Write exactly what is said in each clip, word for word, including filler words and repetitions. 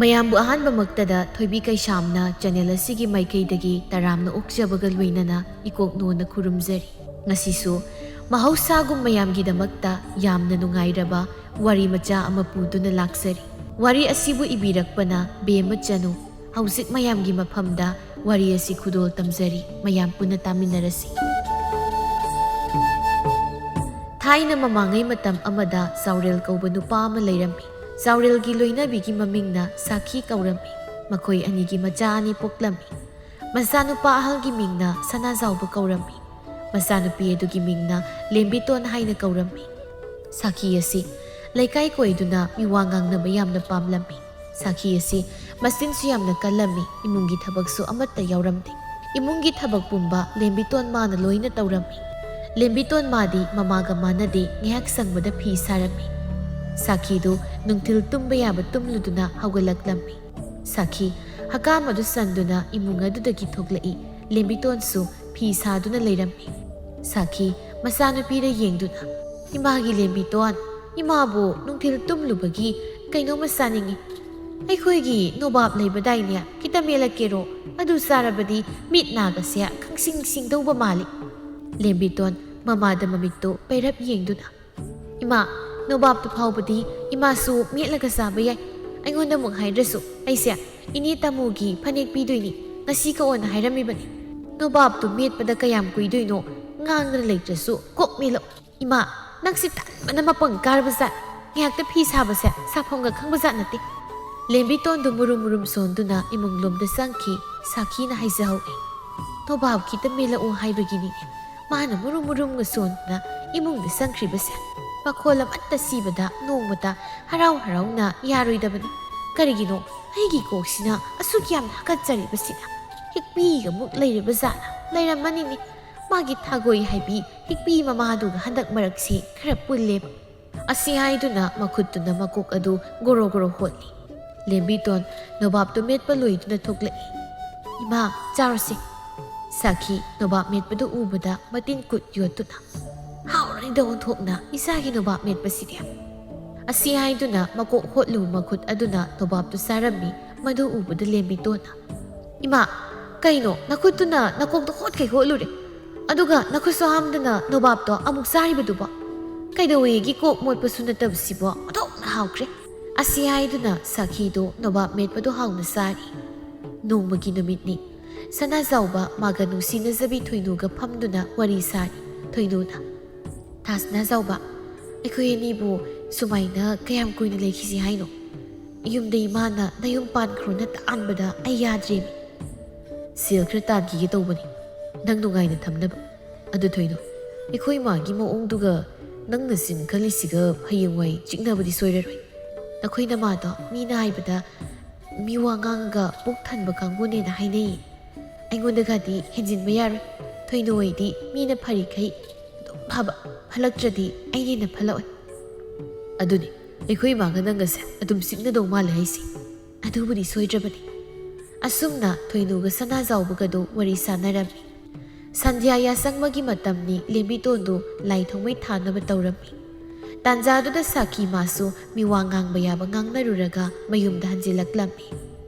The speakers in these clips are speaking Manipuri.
ꯃꯌꯥꯝꯕꯨ ꯑꯍꯥꯟꯕꯃꯛꯇꯗ ꯊꯣꯏꯕꯤ ꯀꯩꯁꯥꯝꯅ ꯆꯦꯅꯦꯜ ꯑꯁꯤꯒꯤ ꯃꯥꯏꯀꯩꯗꯒꯤ ꯇꯔꯥꯝꯅ ꯑꯣꯛꯆꯕꯒ ꯂꯣꯏꯅꯅ ꯏꯀꯣꯛꯅꯣꯅ ꯈꯨꯔꯨꯝꯖꯔꯤ꯫ ꯉꯁꯤꯁꯨ ꯃꯍꯧꯁꯥꯒꯨꯝ ꯃꯌꯥꯝꯒꯤꯗꯃꯛꯇ ꯌꯥꯝꯅ ꯅꯨꯡꯉꯥꯏꯔꯕ ꯋꯥꯔꯤ ꯃꯆꯥ ꯑꯃ ꯄꯨꯗꯨꯅ ꯂꯥꯛꯆꯔꯤ꯫ ꯋꯥꯔꯤ ꯑꯁꯤꯕꯨ ꯏꯕꯤꯔꯛꯄꯅ ꯕꯦꯝꯃ ꯆꯅꯨ꯫ ꯍꯧꯖꯤꯛ ꯃꯌꯥꯝꯒꯤ ꯃꯐꯝꯗ ꯋꯥꯔꯤ ꯑꯁꯤ ꯈꯨꯗꯣꯜ ꯇꯝꯖꯔꯤ꯫ ꯃꯌꯥꯝ ꯄꯨꯟꯅ ꯇꯥꯃꯤꯟꯅꯔꯁꯤ꯫ ꯊꯥꯏꯅ ꯃꯃꯥꯡꯉꯩ ꯃꯇꯝ ꯑꯃꯗ ꯆꯥꯎꯔꯦꯜ ꯀꯧꯕ ꯅꯨꯄꯥ ꯑꯃ ꯂꯩꯔꯝꯃꯤ꯫ ꯆꯥꯎꯔꯦꯜꯒꯤ ꯂꯣꯏꯅꯕꯤꯒꯤ ꯃꯃꯤꯡꯅ ꯁꯥꯈꯤ ꯀꯧꯔꯝꯃꯤ꯫ ꯃꯈꯣꯏ ꯑꯅꯤꯒꯤ ꯃꯆꯥ ꯑꯅꯤ ꯄꯣꯛꯂꯝꯃꯤ꯫ ꯃꯆꯥꯅꯨꯄꯥ ꯑꯍꯜꯒꯤ ꯃꯤꯡꯅ ꯁꯅꯥꯖꯥꯎꯕ ꯀꯧꯔꯝꯃꯤ꯫ ꯃꯆꯥꯅꯨꯄꯤ ꯑꯗꯨꯒꯤ ꯃꯤꯡꯅ ꯂꯦꯝꯕꯤꯇꯣꯟ ꯍꯥꯏꯅ ꯀꯧꯔꯝꯃꯤ꯫ ꯁꯥꯈꯤ ꯑꯁꯤ ꯂꯩꯀꯥꯏ ꯀꯣꯏꯗꯨꯅ ꯃꯤꯋꯥ ꯉꯥꯡꯅꯕ ꯌꯥꯝꯅ ꯄꯥꯝꯂꯝꯃꯤ꯫ ꯁꯥꯈꯤ ꯑꯁꯤ ꯃꯆꯤꯟꯁꯨ ꯌꯥꯝꯅ ꯀꯜꯂꯝꯃꯤ꯫ ꯏꯃꯨꯡꯒꯤ ꯊꯕꯛꯁꯨ ꯑꯃꯠꯇ ꯌꯥꯎꯔꯝꯗꯦ꯫ ꯏꯃꯨꯡꯒꯤ ꯊꯕꯛ ꯄꯨꯝꯕ ꯂꯦꯝꯕꯤꯇꯣꯟ ꯃꯥꯅ ꯂꯣꯏꯅ ꯇꯧꯔꯝꯃꯤ꯫ ꯂꯦꯝꯕꯤꯇꯣꯟ ꯃꯥꯗꯤ ꯃꯃꯥꯒ ꯃꯥꯟꯅꯗꯦ, ꯉꯥꯏꯍꯥꯛ ꯁꯪꯕꯗ ꯐꯤ ꯁꯥꯔꯝꯃꯤ꯫ ꯁꯥꯈꯤꯗꯨ ꯅꯨꯡꯊꯤꯜ ꯇꯨꯝꯕ ꯌꯥꯕ ꯇꯨꯝꯂꯨꯗꯨꯅ ꯍꯧꯒꯠꯂꯛꯂꯝꯃꯤ꯫ ꯁꯥꯈꯤ ꯍꯀꯥꯝ ꯑꯗꯨ ꯁꯟꯗꯨꯅ ꯏꯃꯨꯡ ꯑꯗꯨꯗꯒꯤ ꯊꯣꯛꯂꯛꯏ꯫ ꯂꯦꯝꯕꯤꯇꯣꯟꯁꯨ ꯐꯤ ꯁꯥꯗꯨꯅ ꯂꯩꯔꯝꯃꯤ꯫ ꯁꯥꯈꯤ ꯃꯆꯥꯅꯨꯄꯤꯗ ꯌꯦꯡꯗꯨꯅ, "ꯏꯃꯥꯒꯤ ꯂꯦꯝꯕꯤꯇꯣꯟ, ꯏꯃꯥꯕꯨ ꯅꯨꯡꯊꯤꯜ ꯇꯨꯝꯂꯨꯕꯒꯤ ꯀꯩꯅꯣꯝꯃ ꯆꯥꯅꯤꯡꯏ꯫ ꯑꯩꯈꯣꯏꯒꯤ ꯅꯣꯕꯥꯞ ꯂꯩꯕꯗꯥꯏꯅꯦ, ꯈꯤꯇ ꯃꯦꯠꯂꯛꯀꯦꯔꯣ? ꯑꯗꯨ ꯆꯥꯔꯕꯗꯤ ꯃꯤꯠ ꯅꯥꯒꯁꯦ ꯈꯪꯁꯤꯡ ꯁꯤꯡꯗꯧꯕ ꯃꯥꯜꯂꯤ꯫" ꯂꯦꯝꯕꯤꯇꯣꯟ ꯃꯃꯥꯗ ꯃꯃꯤꯠꯇꯨ ꯄꯩꯔꯞ ꯌꯦꯡꯗꯨꯅ, "ꯏꯃꯥ, ꯅꯣꯕꯥꯞꯇꯨ ꯐꯥꯎꯕꯗꯤ ꯏꯃꯥꯁꯨ ꯃꯦꯠꯂꯒ ꯆꯥꯕ ꯌꯥꯏ꯫ ꯑꯩꯉꯣꯟꯗ ꯑꯃꯨꯛ ꯍꯥꯏꯗ꯭ꯔꯁꯨ ꯑꯩꯁꯦ ꯏꯅꯦ ꯇꯥꯃꯣꯒꯤ ꯐꯅꯦꯛ ꯄꯤꯗꯣꯏꯅꯤ, ꯉꯁꯤ ꯀꯛꯑꯣꯅ ꯍꯥꯏꯔꯝꯃꯤꯕꯅꯤ꯫ ꯅꯣꯕꯥꯞꯇꯨ ꯃꯦꯠꯄꯗ ꯀꯌꯥꯝ ꯀꯨꯏꯗꯣꯏꯅꯣ? ꯉꯥꯡꯗꯅ ꯂꯩꯇ꯭ꯔꯁꯨ ꯀꯣꯛ ꯃꯦꯠꯂꯛꯑꯣ꯫" "ꯏꯃꯥ, ꯅꯪꯁꯤ ꯇꯟꯕꯅ ꯃꯄꯪ ꯀꯥꯔꯕ ꯖꯥꯠ꯫ ꯉꯥꯏꯍꯥꯛꯇ ꯐꯤ ꯁꯥꯕꯁꯦ ꯁꯥꯐꯝꯒ ꯈꯪꯕ ꯖꯥꯠ ꯅꯠꯇꯦ꯫" ꯂꯦꯝꯕꯤꯇꯣꯟꯗꯨ ꯃꯨꯔꯨꯝ ꯃꯨꯔꯨꯝ ꯁꯣꯟꯗꯨꯅ ꯏꯃꯨꯡꯂꯣꯝꯗ ꯆꯪꯈꯤ꯫ ꯁꯥꯈꯤꯅ ꯍꯥꯏꯖꯍꯧꯏ, "ꯅꯣꯕꯥꯞ ꯈꯤꯇ ꯃꯦꯠꯂꯛꯑꯣ ꯍꯥꯏꯕꯒꯤꯅꯤꯅꯦ ꯃꯥꯅ ꯃꯨꯔꯨꯝ ꯃꯨꯔꯨꯝꯒ ꯁꯣꯟꯗꯨꯅ ꯏꯃꯨꯡꯗ ꯆꯪꯈ꯭ꯔꯤꯕꯁꯦ꯫ ꯃꯈꯣꯜ ꯑꯃꯠꯇ ꯁꯤꯕꯗ ꯅꯣꯡꯃꯇ ꯍꯔꯥꯎ ꯍꯔꯥꯎꯅ ꯌꯥꯔꯣꯏꯗꯕꯅꯤ꯫ ꯀꯔꯤꯒꯤꯅꯣ ꯑꯩꯒꯤ ꯀꯣꯛꯁꯤꯅ ꯑꯁꯨꯛ ꯌꯥꯝꯅ ꯍꯥꯀꯠꯆꯔꯤꯕꯁꯤꯅ? ꯍꯤꯛꯄꯤꯒꯃꯨꯛ ꯂꯩꯔꯕ ꯖꯥꯠꯂ? ꯂꯩꯔꯝꯃꯅꯤꯅꯦ꯫ ꯃꯥꯒꯤ ꯊꯥꯒꯣꯏ ꯍꯥꯏꯕꯤ ꯍꯤꯛꯄꯤ ꯃꯃꯥꯗꯨꯒ ꯍꯟꯗꯛ ꯃꯔꯛꯁꯤ ꯈꯔ ꯄꯨꯜꯂꯦꯕ꯫" ꯑꯁꯤ ꯍꯥꯏꯗꯨꯅ ꯃꯈꯨꯠꯇꯨꯅ ꯃꯀꯣꯛ ꯑꯗꯨ ꯒꯣꯔꯣ ꯒꯣꯔꯣ ꯍꯣꯠꯂꯤ꯫ ꯂꯦꯝꯕꯤꯇꯣꯟ ꯅꯣꯕꯥꯞꯇꯨ ꯃꯦꯠꯄ ꯂꯣꯏꯗꯨꯅ ꯊꯣꯛꯂꯛꯏ꯫ "ꯏꯃꯥ, ꯆꯥꯔꯨꯁꯤ꯫" ꯁꯥꯈꯤ ꯅꯣꯕꯥꯞ ꯃꯦꯠꯄꯗꯨ ꯎꯕꯗ ꯃꯇꯤꯟ ꯀꯨꯠ ꯌꯣꯠꯇꯨꯅ, "ꯍꯥꯎꯔꯅꯤꯗ ꯑꯣꯟꯊꯣꯛꯅ ꯏꯆꯥꯒꯤ ꯅꯣꯕꯥꯞ ꯃꯦꯠꯄꯁꯤꯗꯤ꯫" ꯑꯁꯤ ꯍꯥꯏꯗꯨꯅ ꯃꯀꯣꯛ ꯍꯣꯠꯂꯨ ꯃꯈꯨꯠ ꯑꯗꯨꯅ ꯅꯣꯕꯥꯞꯇꯨ ꯆꯥꯔꯝꯃꯤ꯫ ꯃꯗꯨ ꯎꯕꯗ ꯂꯦꯝꯕꯤꯇꯣꯟꯅ, "ꯏꯃꯥ, ꯀꯩꯅꯣ ꯅꯈꯨꯠꯇꯨꯅ ꯅꯀꯣꯛꯇ ꯍꯣꯠꯈꯩ ꯍꯣꯠꯂꯨꯔꯦ? ꯑꯗꯨꯒ ꯅꯈꯨꯠꯁꯨ ꯍꯥꯝꯗꯅ ꯅꯣꯕꯥꯞꯇꯣ ꯑꯃꯨꯛ ꯆꯥꯔꯤꯕꯗꯨꯕꯣ? ꯀꯩꯗꯧꯋꯦꯒꯤ ꯀꯣꯛ ꯃꯣꯠꯄꯁꯨ ꯅꯠꯇꯕꯁꯤꯕꯣ? ꯑꯣꯟꯊꯣꯛꯅ ꯍꯥꯎꯈ꯭ꯔꯦ!" ꯑꯁꯤ ꯍꯥꯏꯗꯨꯅ ꯁꯥꯈꯤꯗꯣ ꯅꯣꯕꯥꯞ ꯃꯦꯠꯄꯗꯣ ꯍꯥꯎꯅ ꯆꯥꯔꯤ꯫ ꯅꯣꯡꯃꯒꯤ ꯅꯨꯃꯤꯠꯅꯤ꯫ ꯁꯅꯥꯖꯥꯎꯕ ꯃꯥꯒ ꯅꯨꯡꯁꯤꯅꯖꯕꯤ ꯊꯣꯏꯅꯨꯒ ꯐꯝꯗꯨꯅ ꯋꯥꯔꯤ ꯁꯥꯔꯤ꯫ ꯊꯣꯏꯅꯨꯅ, "ꯊꯥꯁꯅꯥꯖꯥꯎꯕ, ꯑꯩꯈꯣꯏ ꯑꯅꯤꯕꯨ ꯁꯨꯃꯥꯏꯅ ꯀꯌꯥꯝ ꯀꯨꯏꯅ ꯂꯩꯈꯤꯁꯤ ꯍꯥꯏꯅꯣ? ꯌꯨꯝꯗ ꯏꯃꯥꯅ ꯅꯌꯨꯝ ꯄꯥꯟꯈ꯭ꯔꯣꯅ ꯇꯥꯟꯕꯗ ꯑꯩ ꯌꯥꯗ꯭ꯔꯦꯃꯤ꯫ ꯁꯦꯜ ꯈꯔ ꯇꯥꯟꯈꯤꯒꯦ ꯇꯧꯕꯅꯤ, ꯅꯪ ꯅꯨꯡꯉꯥꯏꯅ ꯊꯝꯅꯕ꯫ ꯑꯗꯨ ꯊꯣꯏꯅꯨ, ꯑꯩꯈꯣꯏ ꯃꯥꯒꯤ ꯃꯑꯣꯡꯗꯨꯒ ꯅꯪꯅ ꯁꯤꯝ ꯈꯜꯂꯤꯁꯤꯒ ꯍꯌꯦꯡꯋꯥꯏ ꯆꯤꯛꯅꯕꯗꯤ ꯁꯣꯏꯔꯔꯣꯏ꯫ ꯅꯈꯣꯏ ꯅꯃꯥꯗꯣ ꯃꯤꯅ ꯍꯥꯏꯕꯗ ꯃꯤ ꯋꯥ ꯉꯥꯡꯉꯒ ꯄꯨꯛ ꯊꯟꯕ ꯀꯥꯡꯕꯨꯅꯦꯅ ꯍꯥꯏꯅꯩꯌꯦ꯫ ꯑꯩꯉꯣꯟꯗꯒꯗꯤ ꯍꯦꯟꯖꯤꯟꯕ ꯌꯥꯔꯣꯏ꯫ ꯊꯣꯏꯅꯨ ꯍꯣꯏꯗꯤ ꯃꯤꯅ ꯐꯔꯤꯈꯩ ꯑꯗꯨꯝ ꯐꯕ, ꯐꯠꯂꯛꯇ꯭ꯔꯗꯤ ꯑꯩꯅ ꯍꯦꯟꯅ ꯐꯠꯂꯛꯑꯣꯏ꯫ ꯑꯗꯨꯅꯤ, ꯑꯩꯈꯣꯏ ꯏꯃꯥꯒ ꯅꯪꯒꯁꯦ ꯑꯗꯨꯝ ꯆꯤꯛꯅꯗꯧ ꯃꯥꯜꯂꯦ ꯍꯥꯏꯁꯦ꯫ ꯑꯗꯨꯕꯨꯗꯤ ꯁꯣꯏꯗ꯭ꯔꯕꯅꯤ꯫" ꯑꯁꯨꯝꯅ ꯊꯣꯏꯅꯨꯒ ꯁꯅꯥꯖꯥꯎꯕꯒꯗꯨ ꯋꯥꯔꯤ ꯁꯥꯟꯅꯔꯝꯃꯤ꯫ ꯁꯟꯙ꯭ꯌꯥ ꯌꯥꯆꯪꯕꯒꯤ ꯃꯇꯝꯅꯤ꯫ ꯂꯦꯝꯕꯤꯇꯣꯟꯗꯨ ꯂꯥꯏ ꯊꯣꯡꯃꯩ ꯊꯥꯅꯕ ꯇꯧꯔꯝꯃꯤ꯫ ꯇꯥꯟꯖꯥꯗꯨꯗ ꯁꯥꯈꯤ ꯃꯥꯁꯨ ꯃꯤꯋꯥ ꯉꯥꯡꯕ ꯌꯥꯕ ꯉꯥꯡꯅꯔꯨꯔꯒ ꯃꯌꯨꯝꯗ ꯍꯟꯖꯤꯜꯂꯛꯂꯝꯃꯤ꯫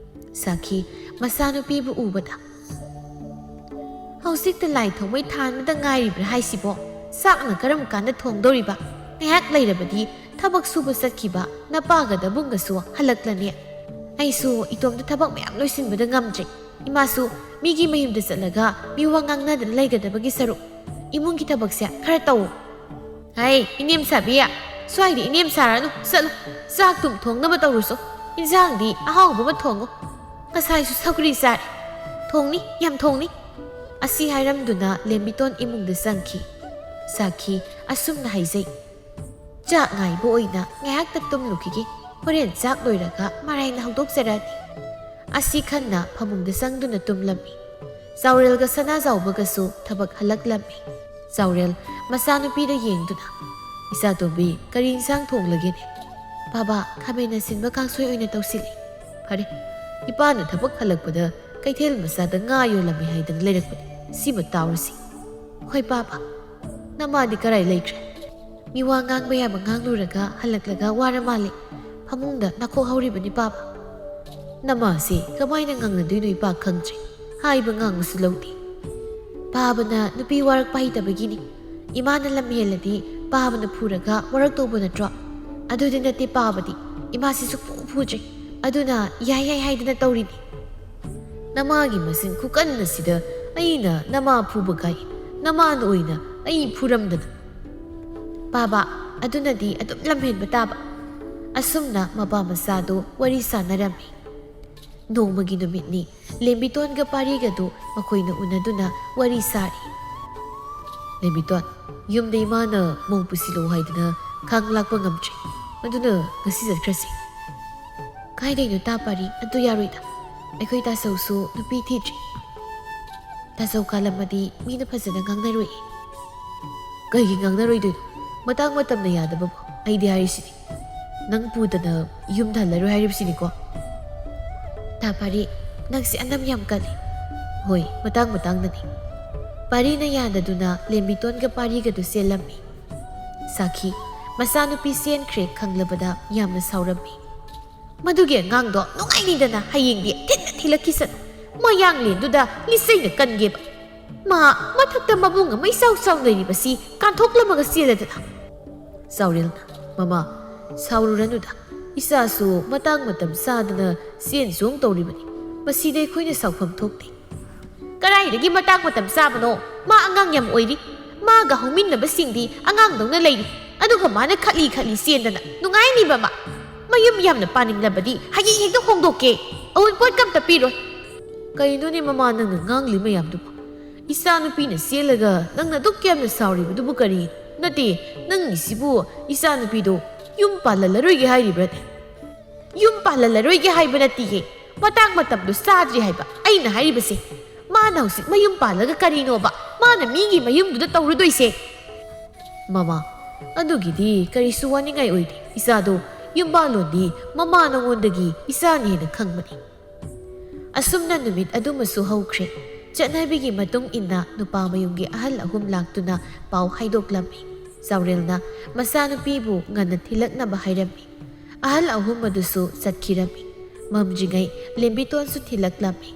ꯁꯥꯈꯤ ꯃꯆꯥꯅꯨꯄꯤꯕꯨ ꯎꯕꯗ, "ꯍꯧꯖꯤꯛꯇ ꯂꯥꯏ ꯊꯣꯡꯃꯩ ꯊꯥꯟꯕꯗ ꯉꯥꯏꯔꯤꯕ꯭ꯔꯥ ꯍꯥꯏꯁꯤꯕꯣ? ꯆꯥꯛꯅ ꯀꯔꯝ ꯀꯥꯟꯗ ꯊꯣꯡꯗꯧꯔꯤꯕ? ꯉꯥꯏꯍꯥꯛ ꯂꯩꯔꯕꯗꯤ ꯊꯕꯛ ꯁꯨꯕ ꯆꯠꯈꯤꯕ ꯅꯄꯥꯒ ꯗꯕꯨꯡꯒꯁꯨ ꯍꯜꯂꯛꯂꯅꯤ꯫ ꯑꯩꯁꯨ ꯏꯇꯣꯝꯇ ꯊꯕꯛ ꯃꯌꯥꯝ ꯂꯣꯏꯁꯤꯟꯕꯗ ꯉꯝꯗ꯭ꯔꯦ꯫ ꯏꯃꯥꯁꯨ ꯃꯤꯒꯤ ꯃꯌꯨꯝꯗ ꯆꯠꯂꯒ ꯃꯤꯋꯥ ꯉꯥꯡꯅꯗꯅ ꯂꯩꯒꯗꯕꯒꯤ ꯁꯔꯨꯛ ꯏꯃꯨꯡꯒꯤ ꯊꯕꯛꯁꯦ ꯈꯔ ꯇꯧ꯫" "ꯍꯩ, ꯏꯅꯦꯝ ꯁꯥꯕꯤ, ꯁ꯭ꯋꯥꯏꯗ ꯏꯅꯦꯝ ꯁꯥꯔꯅꯨ, ꯆꯠꯂꯣ꯫ ꯆꯥꯛꯇꯨꯝ ꯊꯣꯡꯅꯕ ꯇꯧꯔꯨꯁꯣ꯫ ꯏꯟꯖꯥꯡꯗꯤ ꯑꯍꯥꯎꯕ ꯑꯃ ꯊꯣꯡꯉꯣ꯫ ꯉꯁꯥꯏꯁꯨ ꯁꯧꯒ꯭ꯔꯤ ꯆꯥꯔꯦ꯫ ꯊꯣꯡꯅꯤ, ꯌꯥꯝ ꯊꯣꯡꯅꯤ꯫" ꯑꯁꯤ ꯍꯥꯏꯔꯝꯗꯨꯅ ꯂꯦꯝꯕꯤꯇꯣꯟ ꯏꯃꯨꯡꯗ ꯆꯪꯈꯤ꯫ ꯁꯥꯈꯤ ꯑꯁꯨꯝꯅ ꯍꯥꯏꯖꯩ, "ꯆꯥꯛ ꯉꯥꯏꯕ ꯑꯣꯏꯅ ꯉꯥꯏꯍꯥꯛꯇ ꯇꯨꯝꯂꯨꯈꯤꯒꯦ꯫ ꯍꯣꯔꯦꯟ ꯆꯥꯛ ꯂꯣꯏꯔꯒ ꯃꯔꯥꯏꯅ ꯍꯧꯗꯣꯛꯆꯔꯛꯑꯅꯤ꯫" ꯑꯁꯤ ꯈꯟꯅ ꯐꯃꯨꯡꯗ ꯆꯪꯗꯨꯅ ꯇꯨꯝꯂꯝꯃꯤ꯫ ꯆꯥꯎꯔꯦꯜꯒ ꯁꯅꯥꯖꯥꯎꯕꯒꯁꯨ ꯊꯕꯛ ꯍꯜꯂꯛꯂꯝꯃꯤ꯫ ꯆꯥꯎꯔꯦꯜ ꯃꯆꯥꯅꯨꯄꯤꯗ ꯌꯦꯡꯗꯨꯅ, "ꯏꯆꯥꯇꯣꯝꯕꯤ, ꯀꯔꯤ ꯏꯟꯁꯥꯡ ꯊꯣꯡꯂꯒꯦꯅꯦ?" "ꯕꯥꯕꯥ, ꯈꯥꯃꯦꯟ ꯑꯁꯤꯟꯕ ꯀꯥꯡꯁꯣꯏ ꯑꯣꯏꯅ ꯇꯧꯁꯤꯜꯂꯤ꯫" "ꯐꯔꯦ, ꯏꯄꯥꯅ ꯊꯕꯛ ꯍꯜꯂꯛꯄꯗ ꯀꯩꯊꯦꯜ ꯃꯆꯥꯗ ꯉꯥ ꯌꯣꯜꯂꯝꯃꯤ ꯍꯥꯏꯗꯅ ꯂꯩꯔꯛꯄꯅꯤ꯫ ꯁꯤꯃ ꯇꯥꯎꯔꯁꯤ꯫" "ꯍꯣꯏ ꯕꯥꯕꯥ꯫" "ꯅꯃꯥꯗꯤ ꯀꯔꯥꯏ ꯂꯩꯈ꯭ꯔꯦ?" ꯃꯤꯋꯥ ꯉꯥꯡꯕ ꯌꯥꯕ ꯉꯥꯡꯂꯨꯔꯒ ꯍꯜꯂꯛꯂꯒ ꯋꯥꯔ ꯃꯥꯜꯂꯦ꯫ ꯐꯃꯨꯡꯗ ꯅꯥꯈꯣꯛ ꯍꯧꯔꯤꯕꯅꯤ ꯄꯥꯕ꯫ ꯅꯃꯥꯁꯦ ꯀꯃꯥꯏꯅ ꯉꯥꯡꯅꯗꯣꯏꯅꯣ ꯏꯄꯥ ꯈꯪꯗ꯭ꯔꯦ꯫ ꯍꯥꯏꯕ ꯉꯥꯡꯕꯁꯨ ꯂꯧꯗꯦ꯫ ꯄꯥꯕꯅ ꯅꯨꯄꯤ ꯋꯥꯔꯛꯄ ꯍꯩꯇꯕꯒꯤꯅꯤ꯫ ꯏꯃꯥꯅ ꯂꯝ ꯍꯦꯜꯂꯗꯤ ꯄꯥꯕꯅ ꯐꯨꯔꯒ ꯋꯥꯔꯛꯇꯧꯕ ꯅꯠꯇ꯭ꯔꯣ? ꯑꯗꯨꯗꯤ ꯅꯠꯇꯦ ꯄꯥꯕꯗꯤ꯫ ꯏꯃꯥꯁꯤ ꯁꯨꯛꯐꯨ ꯐꯨꯗ꯭ꯔꯦ꯫ ꯑꯗꯨꯅ ꯌꯥꯏ ꯌꯥꯏ ꯍꯥꯏꯗꯅ ꯇꯧꯔꯤꯅꯤ꯫ ꯅꯃꯥꯒꯤ ꯃꯆꯤꯟ ꯈꯨꯀꯟ ꯑꯁꯤꯗ ꯑꯩꯅ ꯅꯃꯥ ꯐꯨꯕ ꯀꯥꯏ꯫ ꯅꯃꯥꯅ ꯑꯣꯏꯅ ꯑꯩ ꯐꯨꯔꯝꯗꯅ꯫ ꯄꯥꯕ ꯑꯗꯨꯅꯗꯤ ꯑꯗꯨꯝ ꯂꯝꯍꯦꯟꯕ ꯇꯥꯕ꯫ ꯑꯁꯨꯝꯅ ꯃꯄꯥ ꯃꯆꯥꯗꯣ ꯋꯥꯔꯤ ꯁꯥꯟꯅꯔꯝꯃꯤ꯫ ꯅꯣꯡꯃꯒꯤ ꯅꯨꯃꯤꯠꯅꯤ꯫ ꯂꯦꯝꯕꯤꯇꯣꯟꯒ ꯄꯥꯔꯤꯒꯗꯨ ꯃꯈꯣꯏꯅ ꯎꯅꯗꯨꯅ ꯋꯥꯔꯤ ꯁꯥꯔꯤ꯫ ꯂꯦꯝꯕꯤꯇꯣꯟ, ꯌꯨꯝꯗ ꯏꯃꯥꯅ ꯃꯧ ꯄꯨꯁꯤꯜꯂꯣ ꯍꯥꯏꯗꯅ ꯈꯥꯡ ꯂꯥꯛꯄ ꯉꯝꯗ꯭ꯔꯦ꯫ ꯑꯗꯨꯅ ꯉꯁꯤ ꯆꯠꯈ꯭ꯔꯁꯤ꯫ ꯀꯥꯏꯗꯩꯅꯣ ꯇꯥ ꯄꯥꯔꯤ? ꯑꯗꯨ ꯌꯥꯔꯣꯏꯗ꯫ ꯑꯩꯈꯣꯏ ꯇꯥꯆꯧꯁꯨ ꯅꯨꯄꯤ ꯊꯤꯗ꯭ꯔꯤ꯫ ꯇꯥꯆꯧ ꯀꯥꯂꯝꯃꯗꯤ ꯃꯤꯅ ꯐꯖꯅ ꯉꯥꯡꯅꯔꯣꯏꯌꯦ꯫ ꯀꯩꯒꯤ ꯉꯥꯡꯅꯔꯣꯏꯗꯣꯏꯅꯣ? ꯃꯇꯥꯡ ꯃꯇꯝꯅ ꯌꯥꯗꯕꯕꯨ꯫ ꯑꯩꯗꯤ ꯍꯥꯏꯔꯤꯁꯤꯗꯤ꯫ ꯅꯪ ꯄꯨꯗꯅ ꯌꯨꯝꯗ ꯍꯜꯂꯔꯣꯏ ꯍꯥꯏꯔꯤꯕꯁꯤꯅꯤꯀꯣ꯫ ꯇꯥ ꯄꯥꯔꯤ, ꯅꯪꯁꯦ ꯑꯅꯝ ꯌꯥꯝ ꯀꯜꯂꯤ꯫ ꯍꯣꯏ, ꯃꯇꯥꯡ ꯃꯇꯥꯡꯅꯅꯤ꯫ ꯄꯥꯔꯤꯅ ꯌꯥꯗꯗꯨꯅ ꯂꯦꯝꯕꯤꯇꯣꯟꯒ ꯄꯥꯔꯤꯒꯗꯨ ꯆꯦꯜꯂꯝꯃꯤ꯫ ꯁꯥꯈꯤ, ꯃꯆꯥꯅꯨꯄꯤ ꯆꯦꯟꯈ꯭ꯔꯦ ꯈꯪꯂꯕꯗ ꯌꯥꯝꯅ ꯁꯥꯎꯔꯝꯃꯤ꯫ ꯃꯗꯨꯒꯤ ꯑꯉꯥꯡꯗꯣ ꯅꯨꯡꯉꯥꯏꯅꯤꯗꯅ ꯍꯌꯦꯡꯗꯤ ꯊꯤꯟꯅ ꯊꯤꯜꯂꯛꯈꯤꯁꯅꯨ꯫ ꯃꯌꯥꯡꯂꯦꯟꯗꯨꯗ ꯂꯤꯆꯩꯅ ꯀꯟꯒꯦꯕ꯫ ꯃꯥ ꯃꯊꯛꯇ ꯃꯕꯨꯡ ꯑꯃ ꯏꯆꯥꯎ ꯆꯥꯎꯅ ꯂꯩꯔꯤꯕꯁꯤ ꯀꯥꯟꯊꯣꯛꯂꯝꯃꯒ ꯆꯦꯜꯂꯗꯅ꯫ ꯆꯥꯎꯔꯦꯜꯅ, ꯃꯃꯥ, ꯁꯥꯎꯔꯨꯔꯅꯨꯗ꯫ ꯏꯆꯥꯁꯨ ꯃꯇꯥꯡ ꯃꯇꯝ ꯆꯥꯗꯅ ꯆꯦꯟ ꯆꯣꯡ ꯇꯧꯔꯤꯕꯅꯤ꯫ ꯃꯁꯤꯗ ꯑꯩꯈꯣꯏꯅ ꯁꯥꯎꯐꯝ ꯊꯣꯛꯇꯦ꯫ ꯀꯗꯥꯏꯗꯒꯤ ꯃꯇꯥꯡ ꯃꯇꯝ ꯆꯥꯕꯅꯣ? ꯃꯥ ꯑꯉꯥꯡ ꯌꯥꯝ ꯑꯣꯏꯔꯤ꯫ ꯃꯥꯒ ꯍꯧꯃꯤꯟꯅꯕꯁꯤꯡꯗꯤ ꯑꯉꯥꯡꯗꯧꯅ ꯂꯩꯔꯤ꯫ ꯑꯗꯨꯒ ꯃꯥꯅ ꯈꯠꯂꯤ ꯈꯠꯂꯤ ꯆꯦꯟꯗꯅ ꯅꯨꯡꯉꯥꯏꯅꯤꯕ ꯃꯥ꯫ ꯃꯌꯨꯝ ꯌꯥꯝꯅ ꯄꯥꯅꯤꯡꯂꯕꯗꯤ ꯍꯌꯦꯡ ꯍꯦꯛꯇ ꯍꯣꯡꯗꯣꯛꯀꯦ꯫ ꯑꯋꯨꯟꯄꯣꯠ ꯀꯝꯇ ꯄꯤꯔꯣꯏ꯫ ꯀꯩꯅꯣꯅꯦ ꯃꯃꯥ ꯅꯪꯅ ꯉꯥꯡꯂꯤ ꯃꯌꯥꯝꯗꯨꯕꯨ? ꯏꯆꯥ ꯅꯨꯄꯤꯅ ꯆꯦꯜꯂꯒ ꯅꯪꯅ ꯑꯗꯨꯛ ꯌꯥꯝꯅ ꯁꯥꯎꯔꯤꯕꯗꯨꯕꯨ ꯀꯔꯤ? ꯅꯠꯇꯦ, ꯅꯪꯒꯤꯁꯤꯕꯨ ꯏꯆꯥ ꯅꯨꯄꯤꯗꯣ ꯌꯨꯝ ꯄꯥꯜꯍꯜꯂꯔꯣꯏꯒꯦ ꯍꯥꯏꯔꯤꯕ꯭ꯔꯅꯦ? ꯌꯨꯝ ꯄꯥꯜꯍꯜꯂꯔꯣꯏꯒꯦ ꯍꯥꯏꯕ ꯅꯠꯇꯦꯌꯦ꯫ ꯃꯇꯥꯡ ꯃꯇꯝꯗꯣ ꯆꯥꯗ꯭ꯔꯤ ꯍꯥꯏꯕ ꯑꯩꯅ ꯍꯥꯏꯔꯤꯕꯁꯦ꯫ ꯃꯥꯅ ꯍꯧꯖꯤꯛ ꯃꯌꯨꯝ ꯄꯥꯜꯂꯒ ꯀꯔꯤꯅꯣꯕ ꯃꯥꯅ ꯃꯤꯒꯤ ꯃꯌꯨꯝꯗꯨꯗ ꯇꯧꯔꯨꯗꯣꯏꯁꯦ? ꯃꯃꯥ, ꯑꯗꯨꯒꯤꯗꯤ ꯀꯔꯤꯁꯨ ꯋꯥꯅꯤꯡꯉꯥꯏ ꯑꯣꯏꯗꯦ꯫ ꯏꯆꯥꯗꯣ ꯌꯨꯝꯕꯥꯜꯂꯣꯟꯗꯤ ꯃꯃꯥ ꯅꯉꯣꯟꯗꯒꯤ ꯏꯆꯥꯅ ꯍꯦꯟꯅ ꯈꯪꯕꯅꯤ꯫ ꯑꯁꯨꯝꯅ ꯅꯨꯃꯤꯠ ꯑꯗꯨꯃꯁꯨ ꯍꯧꯈ꯭ꯔꯦ꯫ ꯆꯠꯅꯕꯤꯒꯤ ꯃꯇꯨꯡ ꯏꯟꯅ ꯅꯨꯄꯥ ꯃꯌꯨꯝꯒꯤ ꯑꯍꯜ ꯑꯍꯨꯝ ꯂꯥꯛꯇꯨꯅ ꯄꯥꯎ ꯍꯥꯏꯗꯣꯛꯂꯝꯃꯤ꯫ ꯆꯥꯎꯔꯦꯜꯅ ꯃꯆꯥꯅꯨꯄꯤꯕꯨ ꯉꯟꯅ ꯊꯤꯜꯂꯛꯅꯕ ꯍꯥꯏꯔꯝꯃꯤ꯫ ꯑꯍꯜ ꯑꯍꯨꯝ ꯑꯗꯨꯁꯨ ꯆꯠꯈꯤꯔꯝꯃꯤ꯫ ꯃꯝꯗ꯭ꯔꯤꯉꯩ ꯂꯦꯝꯕꯤꯇꯣꯟꯁꯨ ꯊꯤꯜꯂꯛꯂꯝꯃꯤ꯫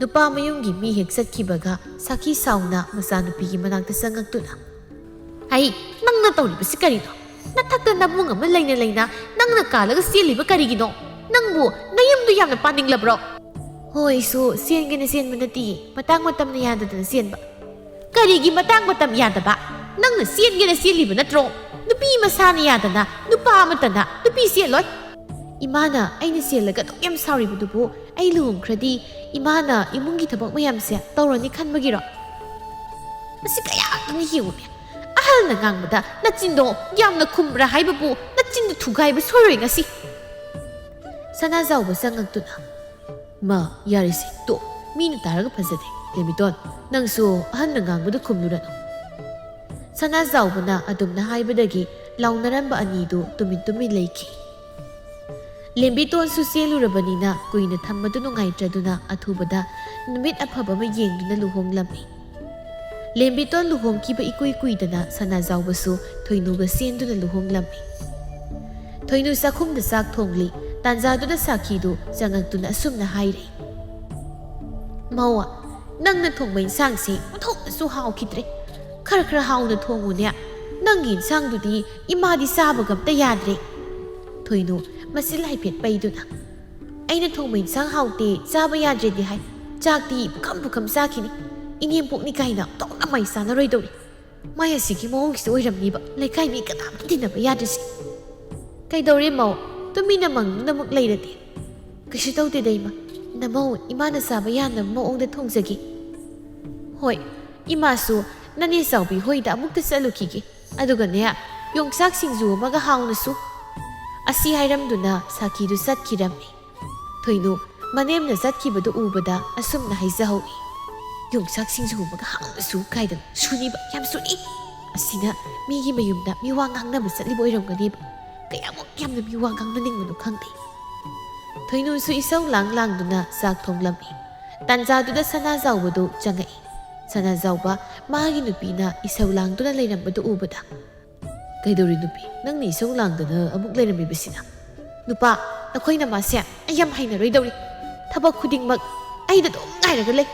ꯅꯨꯄꯥ ꯃꯌꯨꯝꯒꯤ ꯃꯤ ꯍꯦꯛ ꯆꯠꯈꯤꯕꯒ ꯁꯥꯈꯤ ꯁꯥꯎꯅ ꯃꯆꯥꯅꯨꯄꯤꯒꯤ ꯃꯅꯥꯛꯇ ꯆꯪꯉꯛꯇꯨꯅ, "ꯍꯩ, ꯅꯪꯅ ꯇꯧꯔꯤꯕꯁꯤ ꯀꯔꯤꯅꯣ? ꯅꯊꯛꯇ ꯅꯕꯨꯡ ꯑꯃ ꯂꯩꯅ ꯂꯩꯅ ꯅꯪꯅ ꯀꯥꯜꯂꯒ ꯆꯦꯜꯂꯤꯕ ꯀꯔꯤꯒꯤꯅꯣ? ꯅꯪꯕꯨ ꯅꯌꯨꯝꯗꯨ ꯌꯥꯝꯅ ꯄꯥꯅꯤꯡꯂꯕ꯭ꯔꯣ?" "ꯍꯣꯏ, ꯏꯁꯨ, ꯆꯦꯟꯒꯦꯅ ꯆꯦꯟꯕ ꯅꯠꯇꯤꯌꯦ, ꯃꯇꯥꯡ ꯃꯇꯝꯅ ꯌꯥꯗꯗꯅ ꯆꯦꯟꯕ꯫" "ꯀꯔꯤꯒꯤ ꯃꯇꯥꯡ ꯃꯇꯝ ꯌꯥꯗꯕ? ꯅꯪꯅ ꯆꯦꯟꯒꯦꯅ ꯆꯦꯜꯂꯤꯕ ꯅꯠꯇ꯭ꯔꯣ? ꯅꯨꯄꯤ ꯃꯁꯥꯅ ꯌꯥꯗꯅ ꯅꯨꯄꯥ ꯑꯃꯠꯇꯅ ꯅꯨꯄꯤ ꯆꯦꯜꯂꯣꯏ꯫" "ꯏꯃꯥꯅ ꯑꯩꯅ ꯆꯦꯜꯂꯒ ꯑꯗꯨꯛ ꯌꯥꯝ ꯁꯥꯎꯔꯤꯕꯗꯨꯕꯨ, ꯑꯩ ꯂꯨꯍꯣꯡꯈ꯭ꯔꯗꯤ ꯏꯃꯥꯅ ꯏꯃꯨꯡꯒꯤ ꯊꯕꯛ ꯃꯌꯥꯝꯁꯦ ꯇꯧꯔꯅꯤ ꯈꯟꯕꯒꯤꯔꯣ?" "ꯃꯁꯤ ꯀꯌꯥ ꯑꯃ ꯌꯦꯡꯉꯨꯅꯦ, ꯑꯍꯜꯅ ꯉꯥꯡꯕꯗ ꯅꯆꯤꯟꯗꯣ ꯌꯥꯝꯅ ꯈꯨꯝꯕ꯭ꯔꯥ ꯍꯥꯏꯕꯕꯨ ꯅꯆꯤꯟꯗꯨ ꯊꯨꯒꯥꯏꯕ ꯁꯣꯏꯔꯣꯏ ꯉꯁꯤ꯫" ꯁꯅꯥꯖꯥꯎꯕ ꯆꯪꯉꯛꯇꯨꯅ, "ꯃꯥ, ꯌꯥꯔꯦꯁꯦ, ꯇꯣꯛ, ꯃꯤꯅ ꯇꯥꯔꯒ ꯐꯖꯗꯦ꯫ ꯂꯦꯝꯕꯤꯇꯣꯟ, ꯅꯪꯁꯨ ꯑꯍꯟꯅ ꯉꯥꯡꯕꯗ ꯈꯨꯝꯂꯨꯔꯅꯨ꯫" ꯁꯅꯥꯖꯥꯎꯕꯅ ꯑꯗꯨꯝꯅ ꯍꯥꯏꯕꯗꯒꯤ ꯂꯥꯎꯅꯔꯝꯕ ꯑꯅꯤꯗꯨ ꯇꯨꯃꯤꯟ ꯇꯨꯃꯤꯟ ꯂꯩꯈꯤ꯫ ꯂꯦꯝꯕꯤꯇꯣꯟꯁꯨ ꯆꯦꯜꯂꯨꯔꯕꯅꯤꯅ ꯀꯨꯏꯅ ꯊꯝꯕꯗꯨ ꯅꯨꯡꯉꯥꯏꯇ꯭ꯔꯗꯨꯅ ꯑꯊꯨꯕꯗ ꯅꯨꯃꯤꯠ ꯑꯐꯕ ꯑꯃ ꯌꯦꯡꯗꯨꯅ ꯂꯨꯍꯣꯡꯂꯝꯃꯤ꯫ ꯂꯦꯝꯕꯤꯇꯣꯟ ꯂꯨꯍꯣꯡꯈꯤꯕ ꯏꯀꯨꯏ ꯀꯨꯏꯗꯅ ꯁꯅꯥꯖꯥꯎꯕꯁꯨ ꯊꯣꯏꯅꯨꯒ ꯆꯦꯟꯗꯨꯅ ꯂꯨꯍꯣꯡꯂꯝꯃꯤ꯫ ꯊꯣꯏꯅꯨ ꯆꯥꯛꯈꯨꯝꯗ ꯆꯥꯛ ꯊꯣꯡꯂꯤ꯫ ꯇꯥꯟꯖꯥꯗꯨꯗ ꯁꯥꯈꯤꯗꯨ ꯆꯪꯉꯛꯇꯨꯅ ꯑꯁꯨꯝꯅ ꯍꯥꯏꯔꯦ, "ꯃꯧ, ꯅꯪꯅ ꯊꯣꯡꯕ ꯏꯟꯁꯥꯡꯁꯤ ꯑꯣꯟꯊꯣꯛꯅꯁꯨ ꯍꯥꯎꯈꯤꯗ꯭ꯔꯦ꯫ ꯈꯔ ꯈꯔ ꯍꯥꯎꯅ ꯊꯣꯡꯉꯨꯅꯦ꯫ ꯅꯪꯒꯤ ꯏꯟꯁꯥꯡꯗꯨꯗꯤ ꯏꯃꯥꯗꯤ ꯆꯥꯕꯒ ꯑꯝꯇ ꯌꯥꯗ꯭ꯔꯦ꯫" ꯊꯣꯏꯅꯨ ꯃꯆꯤꯜ ꯍꯥꯏꯐꯦꯠ ꯄꯩꯗꯨꯅ, "ꯑꯩꯅ ꯊꯣꯡꯕ ꯏꯟꯁꯥꯡ ꯍꯥꯎꯇꯦ, ꯆꯥꯕ ꯌꯥꯗ꯭ꯔꯦꯗꯤ ꯍꯥꯏ꯫ ꯆꯥꯛꯇꯤ ꯄꯨꯈꯝ ꯄꯨꯈꯝ ꯆꯥꯈꯤꯅꯤ꯫ ꯏꯅꯦꯝꯄꯣꯛꯅꯤ ꯀꯥꯏꯅ ꯑꯣꯟꯊꯣꯛꯅ ꯃꯥꯏ ꯆꯥꯅꯔꯣꯏꯗꯧꯔꯤ꯫ ꯃꯥꯏ ꯑꯁꯤꯒꯤ ꯃꯑꯣꯡꯁꯤꯗ ꯑꯣꯏꯔꯝꯅꯤꯕ ꯂꯩꯀꯥꯏ ꯃꯤ ꯀꯅꯥꯝꯇ ꯇꯤꯟꯅꯕ ꯌꯥꯗ꯭ꯔꯤꯁꯦ꯫" "ꯀꯩꯗꯧꯔꯦ ꯃꯧ? ꯇꯨꯃꯤꯟꯅ ꯃꯪꯗꯨꯅꯃꯛ ꯂꯩꯔꯗꯤ?" "ꯀꯩꯁꯨ ꯇꯧꯗꯦꯗ ꯏꯃꯥ꯫ ꯅꯃꯧ ꯏꯃꯥꯅ ꯆꯥꯕ ꯌꯥꯅꯕ ꯃꯑꯣꯡꯗ ꯊꯣꯡꯖꯒꯦ꯫" "ꯍꯣꯏ, ꯏꯃꯥꯁꯨ ꯅꯅꯦ ꯆꯥꯎꯕꯤ ꯍꯣꯏꯗ ꯑꯃꯨꯛꯇ ꯆꯠꯂꯨꯈꯤꯒꯦ꯫ ꯑꯗꯨꯒꯅꯦ, ꯌꯣꯡꯆꯥꯛ ꯁꯤꯡꯖꯨ ꯑꯃꯒ ꯍꯥꯎꯅꯁꯨ꯫" ꯑꯁꯤ ꯍꯥꯏꯔꯝꯗꯨꯅ ꯁꯥꯈꯤꯗꯨ ꯆꯠꯈꯤꯔꯝꯃꯤ꯫ ꯊꯣꯏꯅꯨ ꯃꯅꯦꯝꯅ ꯆꯠꯈꯤꯕꯗꯨ ꯎꯕꯗ ꯑꯁꯨꯝꯅ ꯍꯥꯏꯖꯍꯧꯏ, "ꯌꯣꯡꯆꯥꯛ ꯁꯤꯡꯖꯨ ꯑꯃꯒ ꯍꯥꯎꯅꯁꯨ ꯀꯥꯏꯗꯅ ꯁꯨꯅꯤꯕ, ꯌꯥꯝ ꯁꯨꯅꯤ꯫ ꯑꯁꯤꯅ ꯃꯤꯒꯤ ꯃꯌꯨꯝꯗ ꯃꯤ ꯋꯥ ꯉꯥꯡꯅꯕ ꯆꯠꯂꯤꯕ ꯑꯣꯏꯔꯝꯒꯅꯦꯕ꯫ ꯀꯌꯥꯃꯨꯛ ꯌꯥꯝꯅ ꯃꯤ ꯋꯥ ꯉꯥꯡꯅꯅꯤꯡꯕꯅꯣ ꯈꯪꯗꯦ꯫" ꯊꯣꯏꯅꯨꯁꯨ ꯏꯁꯧ ꯂꯥꯡ ꯂꯥꯡꯗꯨꯅ ꯆꯥꯛ ꯊꯣꯡꯂꯝꯃꯤ꯫ ꯇꯥꯟꯖꯥꯗꯨꯗ ꯁꯅꯥꯖꯥꯎꯕꯗꯨ ꯆꯪꯉꯛꯏ꯫ ꯁꯅꯥꯖꯥꯎꯕ ꯃꯥꯒꯤ ꯅꯨꯄꯤꯅ ꯏꯁꯧ ꯂꯥꯡꯗꯨꯅ ꯂꯩꯔꯝꯕꯗꯨ ꯎꯕꯗ, "ꯀꯩꯗꯧꯔꯦ ꯅꯨꯄꯤ, ꯅꯪꯅ ꯏꯁꯧ ꯂꯥꯡꯗꯅ ꯑꯃꯨꯛ ꯂꯩꯔꯝꯃꯤꯕꯁꯤꯅ?" "ꯅꯨꯄꯥ, ꯅꯈꯣꯏ ꯅꯃꯥꯁꯦ ꯑꯩ ꯌꯥꯝ ꯍꯩꯅꯔꯣꯏꯗꯧꯔꯤ꯫ ꯊꯕꯛ ꯈꯨꯗꯤꯡꯃꯛ ꯑꯩꯗ ꯑꯗꯨꯝ ꯉꯥꯏꯔꯒ ꯂꯩ꯫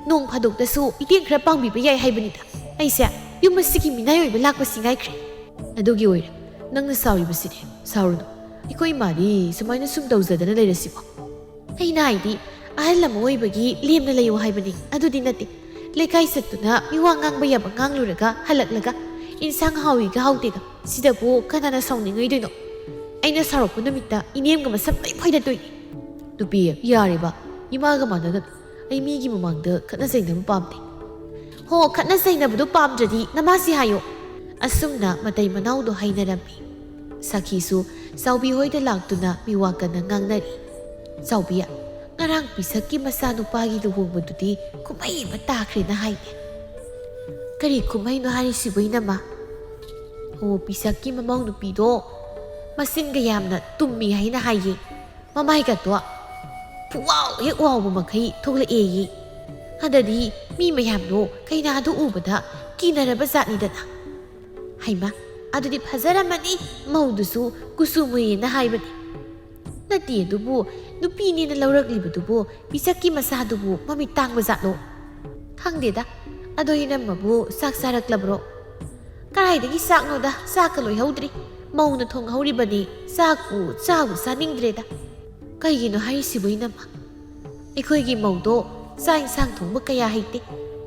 ꯅꯣꯡ ꯐꯥꯗꯣꯛꯇꯁꯨ ꯃꯇꯦꯡ ꯈꯔ ꯄꯥꯡꯕꯤꯕ ꯌꯥꯏ ꯍꯥꯏꯕꯅꯤꯗ꯫ ꯑꯩꯁꯦ ꯌꯨꯝ ꯑꯁꯤꯒꯤ ꯃꯤꯅꯥꯏ ꯑꯣꯏꯕ ꯂꯥꯛꯄꯁꯤ ꯉꯥꯏꯈ꯭ꯔꯦ꯫ ꯑꯗꯨꯒꯤ ꯑꯣꯏꯔꯦ ꯅꯪꯅ ꯁꯥꯎꯔꯤꯕꯁꯤꯗꯤ꯫ ꯁꯥꯎꯔꯨꯅꯨ, ꯑꯩꯈꯣꯏ ꯏꯃꯥꯗꯤ ꯁꯨꯃꯥꯏꯅ ꯁꯨꯝ ꯇꯧꯖꯗꯅ ꯂꯩꯔꯁꯤꯕꯣ?" "ꯑꯩꯅ ꯍꯥꯏꯗꯤ ꯑꯍꯜ ꯑꯃ ꯑꯣꯏꯕꯒꯤ ꯂꯦꯝꯅ ꯂꯩꯌꯨ ꯍꯥꯏꯕꯅꯤ, ꯑꯗꯨꯗꯤ ꯅꯠꯇꯦ꯫ ꯂꯩꯀꯥꯏ ꯆꯠꯇꯨꯅ ꯃꯤꯋꯥ ꯉꯥꯡꯕ ꯌꯥꯕ ꯉꯥꯡꯂꯨꯔꯒ ꯍꯜꯂꯛꯂꯒ ꯏꯟꯁꯥꯡ ꯍꯥꯎꯏꯒ ꯍꯥꯎꯇꯦꯒ, ꯁꯤꯗꯕꯨ ꯀꯅꯥꯅ ꯁꯥꯎꯅꯤꯡꯉꯣꯏꯗꯣꯏꯅꯣ? ꯑꯩꯅ ꯁꯥꯎꯔꯛꯄ ꯅꯨꯃꯤꯠꯇ ꯏꯅꯦꯝꯒ ꯃꯁꯝ ꯂꯣꯏ ꯐꯣꯏꯗꯠꯇꯣꯏꯅꯤ꯫" "ꯅꯨꯄꯤ, ꯌꯥꯔꯦꯕ, ꯏꯃꯥꯒ ꯃꯥꯟꯅꯒꯅꯨ꯫ ꯑꯩ ꯃꯤꯒꯤ ꯃꯃꯥꯡꯗ ꯈꯠꯅ ꯆꯩꯅꯕ ꯄꯥꯝꯗꯦ꯫" "ꯍꯣ, ꯈꯠꯅ ꯆꯩꯅꯕꯗꯨ ꯄꯥꯝꯗ꯭ꯔꯗꯤ ꯅꯃꯥꯁꯤ ꯍꯥꯏꯌꯣ꯫" ꯑꯁꯨꯝꯅ ꯃꯇꯩ ꯃꯅꯥꯎꯗꯣ ꯍꯥꯏꯅꯔꯝꯃꯤ꯫ ꯁꯥꯈꯤꯁꯨ ꯆꯥꯎꯕꯤ ꯍꯣꯏꯗ ꯂꯥꯛꯇꯨꯅ ꯃꯤꯋꯥ ꯀꯟꯅ ꯉꯥꯡꯅꯔꯤ꯫ "ꯆꯥꯎꯕꯤ, ꯉꯔꯥꯡ ꯄꯤꯁꯛꯀꯤ ꯃꯆꯥꯅꯨꯄꯥꯒꯤ ꯂꯨꯍꯣꯡꯕꯗꯨꯗꯤ ꯀꯨꯝꯍꯩ ꯑꯃ ꯇꯥꯈ꯭ꯔꯦꯅ ꯍꯥꯏꯅꯦ꯫" "ꯀꯔꯤ ꯀꯨꯝꯍꯩꯅꯣ ꯍꯥꯏꯔꯤꯁꯤꯕꯨ, ꯏꯅꯝꯃ?" "ꯑꯣ, ꯄꯤꯁꯛꯀꯤ ꯃꯃꯧ ꯅꯨꯄꯤꯗꯣ ꯃꯆꯤꯟꯒ ꯌꯥꯝꯅ ꯇꯨꯝꯃꯤ ꯍꯥꯏꯅ ꯍꯥꯏꯌꯦ꯫ ꯃꯃꯥꯏꯒꯗꯣ ꯄꯨꯋꯥꯎ ꯍꯦꯛ ꯋꯥꯎꯕ ꯃꯈꯩ ꯊꯣꯛꯂꯛꯑꯦꯌꯦ꯫ ꯑꯗꯗꯤ ꯃꯤ ꯃꯌꯥꯝꯗꯣ ꯀꯩꯅꯥꯗꯨ ꯎꯕꯗ ꯀꯤꯅꯔꯕ ꯖꯥꯠꯅꯤꯗꯅ꯫" "ꯍꯩꯃ, ꯑꯗꯨꯗꯤ ꯐꯖꯔꯝꯃꯅꯤ, ꯃꯧꯗꯨꯁꯨ ꯀꯨꯆꯨ ꯃꯨꯏꯌꯦꯅ ꯍꯥꯏꯕꯅꯤ꯫" "ꯅꯠꯇꯦ, ꯑꯗꯨꯕꯨ ꯅꯨꯄꯤꯅꯦꯅ ꯂꯧꯔꯛꯂꯤꯕꯗꯨꯕꯨ ꯄꯤꯁꯛꯀꯤ ꯃꯆꯥꯗꯨꯕꯨ ꯃꯃꯤꯠ ꯇꯥꯡꯕ ꯖꯥꯠꯂꯣ?" "ꯈꯪꯗꯦꯗ꯫ ꯑꯗꯣ ꯏꯅꯝꯃꯕꯨ ꯆꯥꯛ ꯆꯥꯔꯛꯂꯕ꯭ꯔꯣ?" "ꯀꯗꯥꯏꯗꯒꯤ ꯆꯥꯛꯅꯣꯗ, ꯆꯥꯛꯀ ꯂꯣꯏꯍꯧꯗ꯭ꯔꯤ꯫ ꯃꯧꯅ ꯊꯣꯡꯍꯧꯔꯤꯕꯅꯤ, ꯆꯥꯛꯄꯨ ꯆꯥꯕꯨ ꯆꯥꯅꯤꯡꯗ꯭ꯔꯦꯗ꯫" "ꯀꯩꯒꯤꯅꯣ ꯍꯥꯏꯁꯤꯕꯨ, ꯏꯅꯝꯃ?" "ꯑꯩꯈꯣꯏꯒꯤ ꯃꯧꯗꯣ ꯆꯥꯛ ꯏꯟꯁꯥꯡ ꯊꯣꯡꯕ ꯀꯌꯥ ꯍꯩꯇꯦ꯫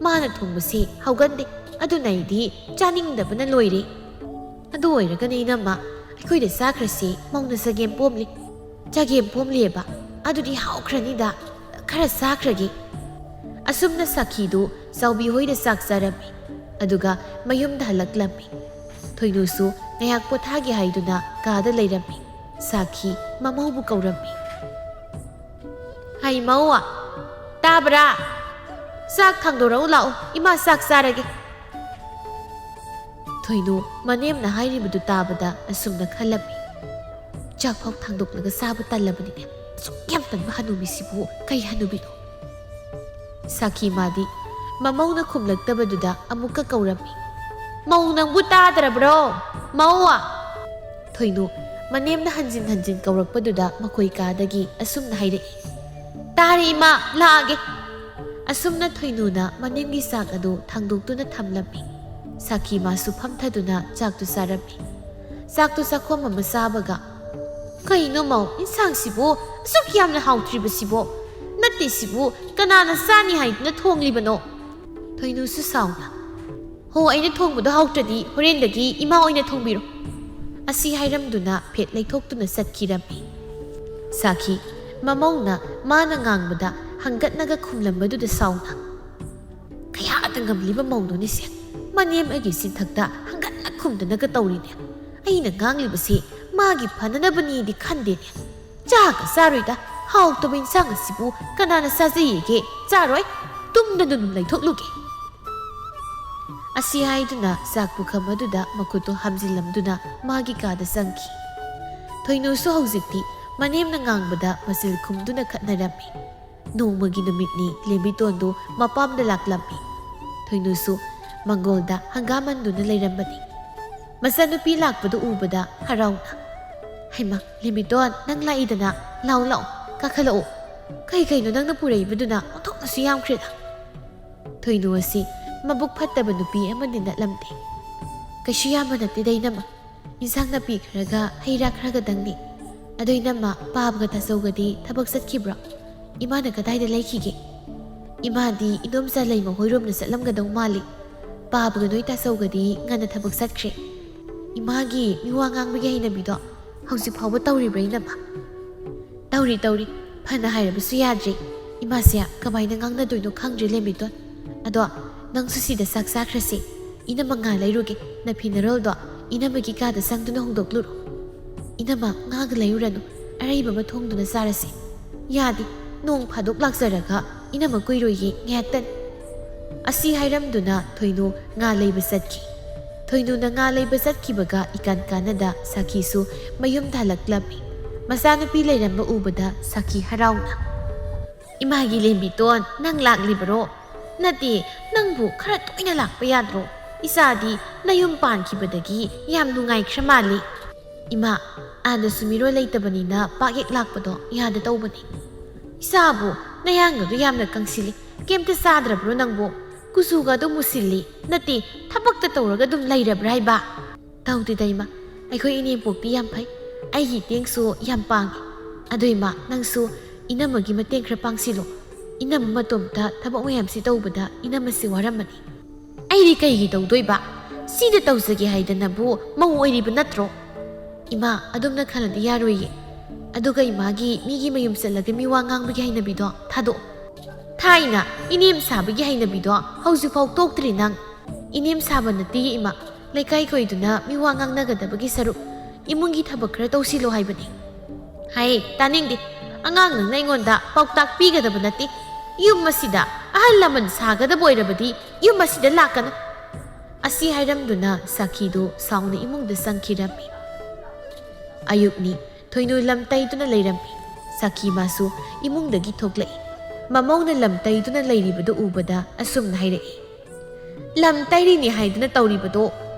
ꯃꯥꯅ ꯊꯣꯡꯕꯁꯤ ꯍꯧꯒꯟꯗꯦ꯫ ꯑꯗꯨꯅ ꯑꯩꯗꯤ ꯆꯥꯅꯤꯡꯗꯕꯅ ꯂꯣꯏꯔꯦ꯫ ꯑꯗꯨ ꯑꯣꯏꯔꯒꯅ, ꯏꯅꯝꯃ, ꯑꯩꯈꯣꯏꯗ ꯆꯥꯈ꯭ꯔꯁꯤ, ꯃꯧꯅ ꯆꯒꯦꯝ ꯄꯣꯝꯂꯤ꯫" "ꯆꯒꯦꯝ ꯄꯣꯝꯂꯤꯑꯕ? ꯑꯗꯨꯗꯤ ꯍꯥꯎꯈ꯭ꯔꯅꯤꯗ, ꯈꯔ ꯆꯥꯈ꯭ꯔꯒꯦ꯫" ꯑꯁꯨꯝꯅ ꯁꯥꯈꯤꯗꯨ ꯆꯥꯎꯕꯤ ꯍꯣꯏꯗ ꯆꯥꯛ ꯆꯥꯔꯝꯃꯤ꯫ ꯑꯗꯨꯒ ꯃꯌꯨꯝꯗ ꯍꯜꯂꯛꯂꯝꯃꯤ꯫ ꯊꯣꯏꯅꯨꯁꯨ ꯉꯥꯏꯍꯥꯛ ꯄꯣꯊꯥꯒꯦ ꯍꯥꯏꯗꯨꯅ ꯀꯥꯗ ꯂꯩꯔꯝꯃꯤ꯫ ꯁꯥꯈꯤ ꯃꯃꯧꯕꯨ ꯀꯧꯔꯝꯃꯤ꯫ "ꯍꯩ ꯃꯧ, ꯇꯥꯕ꯭ꯔꯥ? ꯆꯥꯛ ꯊꯥꯡꯗꯣꯔꯛꯎ ꯂꯥꯛꯑꯣ, ꯏꯃꯥ ꯆꯥꯛ ꯆꯥꯔꯒꯦ꯫" ꯊꯣꯏꯅꯨ ꯃꯅꯦꯝꯅ ꯍꯥꯏꯔꯤꯕꯗꯨ ꯇꯥꯕꯗ ꯑꯁꯨꯝꯅ ꯈꯜꯂꯝꯃꯤ, "ꯆꯥꯛꯐꯥꯎ ꯊꯥꯡꯗꯣꯛꯂꯒ ꯆꯥꯕ ꯇꯜꯂꯕꯅꯤꯅꯦ꯫ ꯑꯁꯨꯛ ꯌꯥꯝ ꯇꯟꯕ ꯍꯅꯨꯕꯤꯁꯤꯕꯨ ꯀꯩ ꯍꯅꯨꯕꯤꯅꯣ?" ꯁꯥꯈꯤ ꯃꯥꯗꯤ ꯃꯃꯧꯅ ꯈꯨꯝꯂꯛꯇꯕꯗꯨꯗ ꯑꯃꯨꯛꯀ ꯀꯧꯔꯝꯃꯤ꯫ "ꯃꯧ, ꯅꯪꯕꯨ ꯇꯥꯗ꯭ꯔꯕ꯭ꯔꯣ? ꯃꯧ!" ꯊꯣꯏꯅꯨ ꯃꯅꯦꯝꯅ ꯍꯟꯖꯤꯟ ꯍꯟꯖꯤꯟ ꯀꯧꯔꯛꯄꯗꯨꯗ ꯃꯈꯣꯏ ꯀꯥꯗꯒꯤ ꯑꯁꯨꯝꯅ ꯍꯥꯏꯔꯛꯏ꯫ "ꯇꯥꯔꯦ ꯏꯃꯥ, ꯂꯥꯛꯑꯒꯦ꯫" ꯑꯁꯨꯝꯅ ꯊꯣꯏꯅꯨꯅ ꯃꯅꯦꯝꯒꯤ ꯆꯥꯛ ꯑꯗꯨ ꯊꯥꯡꯗꯣꯛꯇꯨꯅ ꯊꯝꯂꯝꯃꯤ꯫ ꯁꯥꯈꯤ ꯃꯥꯁꯨ ꯐꯝꯊꯗꯨꯅ ꯆꯥꯛꯇꯨ ꯆꯥꯔꯝꯃꯤ꯫ ꯆꯥꯛꯇꯨ ꯆꯥꯛꯈꯣꯝ ꯑꯃ ꯆꯥꯕꯒ, "ꯀꯩꯅꯣ ꯃꯧ, ꯏꯟꯁꯥꯡꯁꯤꯕꯨ ꯑꯁꯨꯛ ꯌꯥꯝꯅ ꯍꯥꯎꯇ꯭ꯔꯤꯕꯁꯤꯕꯣ? ꯅꯠꯇꯦ, ꯁꯤꯕꯨ ꯀꯅꯥꯅ ꯆꯥꯅꯤ ꯍꯥꯏꯗꯨꯅ ꯊꯣꯡꯂꯤꯕꯅꯣ?" ꯊꯣꯏꯅꯨꯁꯨ ꯁꯥꯎꯅ, "ꯍꯣ, ꯑꯩꯅ ꯊꯣꯡꯕꯗꯣ ꯍꯥꯎꯇ꯭ꯔꯗꯤ ꯍꯣꯔꯦꯟꯗꯒꯤ ꯏꯃꯥ ꯑꯣꯏꯅ ꯊꯣꯡꯕꯤꯔꯣ꯫" ꯑꯁꯤ ꯍꯥꯏꯔꯝꯗꯨꯅ ꯐꯦꯠ ꯂꯩꯊꯣꯛꯇꯨꯅ ꯆꯠꯈꯤꯔꯝꯃꯤ꯫ ꯁꯥꯈꯤ ꯃꯃꯧꯅ ꯃꯥꯅ ꯉꯥꯡꯕꯗ ꯍꯪꯒꯠꯅꯒ ꯈꯨꯝꯂꯝꯕꯗꯨꯗ ꯁꯥꯎꯅ, "ꯀꯌꯥꯗ ꯉꯝꯂꯤꯕ ꯃꯧꯅꯣꯅꯦ ꯁꯦ? ꯃꯅꯦꯝ ꯑꯩꯒꯤ ꯆꯤꯟꯊꯛꯇ ꯍꯪꯒꯠꯅ ꯈꯨꯝꯗꯅꯒ ꯇꯧꯔꯤꯅꯦ꯫ ꯑꯩꯅ ꯉꯥꯡꯂꯤꯕꯁꯤ ꯃꯥꯒꯤ ꯐꯅꯅꯕꯅꯤꯗꯤ ꯈꯟꯗꯦꯅꯦ꯫ ꯆꯥꯒ ꯆꯥꯔꯣꯏꯗ, ꯍꯥꯎꯇꯕ ꯏꯟꯁꯥꯡ ꯑꯁꯤꯕꯨ ꯀꯅꯥꯅ ꯆꯥꯖꯩꯌꯦꯒꯦ? ꯆꯥꯔꯣꯏ, ꯇꯨꯝꯗꯅ ꯑꯗꯨꯝ ꯂꯩꯊꯣꯛꯂꯨꯒꯦ꯫" ꯑꯁꯤ ꯍꯥꯏꯗꯨꯅ ꯆꯥꯛ ꯄꯨꯈꯝ ꯑꯗꯨꯗ ꯃꯈꯨꯠꯇꯨ ꯍꯥꯝꯖꯤꯜꯂꯝꯗꯨꯅ ꯃꯥꯒꯤ ꯀꯥꯗ ꯆꯪꯈꯤ꯫ ꯊꯣꯏꯅꯨꯁꯨ ꯍꯧꯖꯤꯛꯇꯤ ꯃꯅꯦꯝꯅ ꯉꯥꯡꯕꯗ ꯃꯆꯤꯜ ꯈꯨꯝꯗꯨꯅ ꯈꯠꯅꯔꯝꯃꯤ꯫ ꯅꯣꯡꯃꯒꯤ ꯅꯨꯃꯤꯠꯅꯤ ꯂꯦꯝꯕꯤꯇꯣꯟꯗꯨ ꯃꯄꯥꯝꯗ ꯂꯥꯛꯂꯝꯃꯤ꯫ ꯊꯣꯏꯅꯨꯁꯨ ꯃꯪꯒꯣꯜꯗ ꯍꯪꯒꯥꯝ ꯃꯟꯗꯨꯅ ꯂꯩꯔꯝꯕꯅꯤ꯫ ꯃꯆꯥꯅꯨꯄꯤ ꯂꯥꯛꯄꯗꯨ ꯎꯕꯗ ꯍꯔꯥꯎꯅ, "ꯍꯩꯃꯥ, ꯂꯦꯝꯕꯤꯇꯣꯟ, ꯅꯪ ꯂꯥꯛꯏꯗꯅ? ꯂꯥꯛꯑꯣ, ꯂꯥꯛꯑꯣ, ꯀꯥꯈꯠꯂꯛꯑꯣ꯫ ꯀꯩ ꯀꯩꯅꯣ ꯅꯪꯅ ꯄꯨꯔꯛꯏꯕꯗꯨꯅ? ꯑꯣꯟꯊꯣꯛꯅꯁꯨ ꯌꯥꯝꯈ꯭ꯔꯦꯗ꯫" ꯊꯣꯏꯅꯨ ꯑꯁꯤ ꯃꯕꯨꯛ ꯐꯠꯇꯕ ꯅꯨꯄꯤ ꯑꯃꯅꯤ ꯅꯠꯂꯝꯗꯦ꯫ "ꯀꯩꯁꯨ ꯌꯥꯝꯕ ꯅꯠꯇꯦꯗ ꯏꯅꯝꯃ꯫ ꯏꯟꯁꯥꯡ ꯅꯥꯄꯤ ꯈꯔꯒ ꯍꯩ ꯔꯥ ꯈꯔꯒꯗꯪꯅꯤ꯫ ꯑꯗꯣ ꯏꯅꯝꯃ, ꯄꯥꯕꯒ ꯇꯥꯆꯧꯒꯗꯤ ꯊꯕꯛ ꯆꯠꯈꯤꯕ꯭ꯔꯣ? ꯏꯃꯥꯅ ꯀꯗꯥꯏꯗ ꯂꯩꯈꯤꯒꯦ?" "ꯏꯃꯥꯗꯤ ꯏꯗꯣꯝꯆꯥ ꯂꯩꯃ ꯍꯣꯏꯔꯣꯝꯗ ꯆꯠꯂꯝꯒꯗꯧ ꯃꯥꯜꯂꯤ꯫ ꯄꯥꯕꯒ ꯅꯣꯏ ꯇꯥꯆꯧꯒꯗꯤ ꯉꯟꯅ ꯊꯕꯛ ꯆꯠꯈ꯭ꯔꯦ꯫ ꯏꯃꯥꯒꯤ ꯃꯤꯋꯥ ꯉꯥꯡꯕꯒꯤ ꯍꯩꯅꯕꯤꯗꯣ ꯍꯧꯖꯤꯛ ꯐꯥꯎꯕ ꯇꯧꯔꯤꯕ꯭ꯔꯥ ꯏꯅꯝꯃ?" "ꯇꯧꯔꯤ, ꯇꯧꯔꯤ꯫ ꯐꯅ ꯍꯥꯏꯔꯕꯁꯨ ꯌꯥꯗ꯭ꯔꯤ꯫ ꯏꯃꯥꯁꯦ ꯀꯃꯥꯏꯅ ꯉꯥꯡꯅꯗꯣꯏꯅꯣ ꯈꯪꯗ꯭ꯔꯦ ꯂꯦꯝꯕꯤꯇꯣꯟ꯫ ꯑꯗꯣ ꯅꯪꯁꯨ ꯁꯤꯗ ꯆꯥꯛ ꯆꯥꯈ꯭ꯔꯁꯤ꯫ ꯏꯅꯝꯃ ꯉꯥ ꯂꯩꯔꯨꯒꯦ꯫ ꯅꯐꯤ ꯅꯔꯣꯜꯗꯣ ꯏꯅꯝꯃꯒꯤ ꯀꯥꯗ ꯆꯪꯗꯨꯅ ꯍꯣꯡꯗꯣꯛꯂꯨꯔꯣ꯫ ꯏꯅꯝꯃ, ꯉꯥꯒ ꯂꯩꯔꯨꯔꯅꯨ꯫ ꯑꯔꯩꯕ ꯑꯃ ꯊꯣꯡꯗꯨꯅ ꯆꯥꯔꯁꯤ꯫" "ꯌꯥꯗꯦ꯫ ꯅꯣꯡ ꯐꯥꯗꯣꯛ ꯂꯥꯛꯆꯔꯒ ꯏꯅꯝꯃ ꯀꯨꯏꯔꯣꯏꯌꯦ, ꯉꯥꯏꯍꯥꯛꯇꯅꯤ꯫" ꯑꯁꯤ ꯍꯥꯏꯔꯝꯗꯨꯅ ꯊꯣꯏꯅꯨ ꯉꯥ ꯂꯩꯕ ꯆꯠꯈꯤ꯫ ꯊꯣꯏꯅꯨꯅ ꯉꯥ ꯂꯩꯕ ꯆꯠꯈꯤꯕꯒ ꯏꯀꯥꯟ ꯀꯥꯟꯅꯗ ꯁꯥꯈꯤꯁꯨ ꯃꯌꯨꯝꯗ ꯍꯜꯂꯛꯂꯝꯃꯤ꯫ ꯃꯆꯥꯅꯨꯄꯤ ꯂꯩꯔꯝꯕ ꯎꯕꯗ ꯁꯥꯈꯤ ꯍꯔꯥꯎꯅ, "ꯏꯃꯥꯒꯤ ꯂꯦꯝꯕꯤꯇꯣꯟ, ꯅꯪ ꯂꯥꯛꯂꯤꯕꯔꯣ? "ꯅꯠꯇꯦ, ꯅꯪꯕꯨ ꯈꯔ ꯇꯣꯏꯅ ꯂꯥꯛꯄ ꯌꯥꯗ꯭ꯔꯣ? ꯏꯆꯥꯗꯤ ꯅꯌꯨꯝ ꯄꯥꯟꯈꯤꯕꯗꯒꯤ ꯌꯥꯝ ꯅꯨꯡꯉꯥꯏꯈ꯭ꯔ ꯃꯥꯜꯂꯤ꯫" "ꯏꯃꯥ, ꯑꯥꯗꯁꯨ ꯃꯤꯔꯣꯜ ꯂꯩꯇꯕꯅꯤꯅ ꯄꯥꯛ ꯍꯦꯛ ꯂꯥꯛꯄꯗꯣ ꯌꯥꯗ ꯇꯧꯕꯅꯤ꯫" "ꯏꯆꯥꯕꯨ, ꯅꯌꯥꯡꯒꯗꯨ ꯌꯥꯝꯅ ꯀꯪꯁꯤꯜꯂꯤ꯫ ꯀꯩꯝꯇ ꯆꯥꯗ꯭ꯔꯕ꯭ꯔꯣ ꯅꯪꯕꯨ? ꯀꯨꯆꯨꯒ ꯑꯗꯨꯝ ꯃꯨꯁꯤꯜꯂꯤ꯫ ꯅꯠꯇꯦ, ꯊꯕꯛꯇ ꯇꯧꯔꯒ ꯑꯗꯨꯝ ꯂꯩꯔꯕ꯭ꯔꯥ ꯍꯥꯏꯕ?" "ꯇꯧꯗꯦꯗ ꯏꯃꯥ, ꯑꯩꯈꯣꯏ ꯏꯅꯦꯝꯄꯣꯛꯇꯤ ꯌꯥꯝ ꯐꯩ꯫ ꯑꯩꯒꯤ ꯏꯇꯦꯡꯁꯨ ꯌꯥꯝ ꯄꯥꯡꯉꯤ꯫ ꯑꯗꯣ ꯏꯃꯥ, ꯅꯪꯁꯨ ꯏꯅꯝꯃꯒꯤ ꯃꯇꯦꯡ ꯈꯔ ꯄꯥꯡꯁꯤꯜꯂꯣ꯫ ꯏꯅꯝꯃ ꯃꯇꯣꯝꯇ ꯊꯕꯛ ꯃꯌꯥꯝꯁꯤ ꯇꯧꯕꯗ ꯏꯅꯝꯃꯁꯤ ꯋꯥꯔꯝꯃꯅꯤ꯫" "ꯑꯩꯗꯤ ꯀꯩꯒꯤ ꯇꯧꯗꯣꯏꯕ? ꯁꯤꯗ ꯇꯧꯖꯒꯦ ꯍꯥꯏꯗꯅꯕꯨ ꯃꯧ ꯑꯣꯏꯔꯤꯕ ꯅꯠꯇ꯭ꯔꯣ?" "ꯏꯃꯥ, ꯑꯗꯨꯝꯅ ꯈꯜꯂꯗꯤ ꯌꯥꯔꯣꯏꯌꯦ꯫ ꯑꯗꯨꯒ ꯏꯃꯥꯒꯤ ꯃꯤꯒꯤ ꯃꯌꯨꯝ ꯆꯠꯂꯒ ꯃꯤꯋꯥ ꯉꯥꯡꯕꯒꯤ ꯍꯩꯅꯕꯤꯗꯣ ꯊꯥꯗꯣꯛꯑꯣ꯫ ꯊꯥꯏꯅ ꯏꯅꯦꯝ ꯁꯥꯕꯒꯤ ꯍꯩꯅꯕꯤꯗꯣ ꯍꯧꯖꯤꯛꯐꯥꯎ ꯇꯣꯛꯇ꯭ꯔꯤ ꯅꯪ꯫ ꯏꯅꯦꯝ ꯁꯥꯕ ꯅꯠꯇꯦꯌꯦ ꯏꯃꯥ, ꯂꯩꯀꯥꯏ ꯈꯣꯏꯗꯨꯅ ꯃꯤꯋꯥ ꯉꯥꯡꯅꯒꯗꯕꯒꯤ ꯁꯔꯨꯛ ꯏꯃꯨꯡꯒꯤ ꯊꯕꯛ ꯈꯔ ꯇꯧꯁꯤꯜꯂꯣ ꯍꯥꯏꯕꯅꯤ꯫" "ꯍꯩ, ꯇꯥꯅꯤꯡꯗꯦ꯫ ꯑꯉꯥꯡ ꯅꯪꯅ ꯑꯩꯉꯣꯟꯗ ꯄꯥꯎꯇꯥꯛ ꯄꯤꯒꯗꯕ ꯅꯠꯇꯦ꯫ ꯌꯨꯝ ꯑꯁꯤꯗ ꯑꯍꯜ ꯂꯃꯟ ꯁꯥꯒꯗꯕ ꯑꯣꯏꯔꯕꯗꯤ ꯌꯨꯝ ꯑꯁꯤꯗ ꯂꯥꯛꯀꯅꯨ꯫" ꯑꯁꯤ ꯍꯥꯏꯔꯝꯗꯨꯅ ꯁꯥꯈꯤꯗꯨ ꯁꯥꯎꯅ ꯏꯃꯨꯡꯗ ꯆꯪꯈꯤꯔꯝꯃꯤ꯫ ꯑꯌꯨꯛꯅꯤ꯫ ꯊꯣꯏꯅꯨ ꯂꯝ ꯇꯩꯗꯨꯅ ꯂꯩꯔꯝꯃꯤ꯫ ꯁꯥꯈꯤ ꯃꯥꯁꯨ ꯏꯃꯨꯡꯗꯒꯤ ꯊꯣꯛꯂꯛꯏ꯫ ꯃꯃꯧꯅ ꯂꯝ ꯇꯩꯗꯨꯅ ꯂꯩꯔꯤꯕꯗꯨ ꯎꯕꯗ ꯑꯁꯨꯝꯅ ꯍꯥꯏꯔꯛꯏ, "ꯂꯝ ꯇꯩꯔꯤꯅꯤ ꯍꯥꯏꯗꯨꯅ ꯇꯧꯔꯤꯕꯗꯣ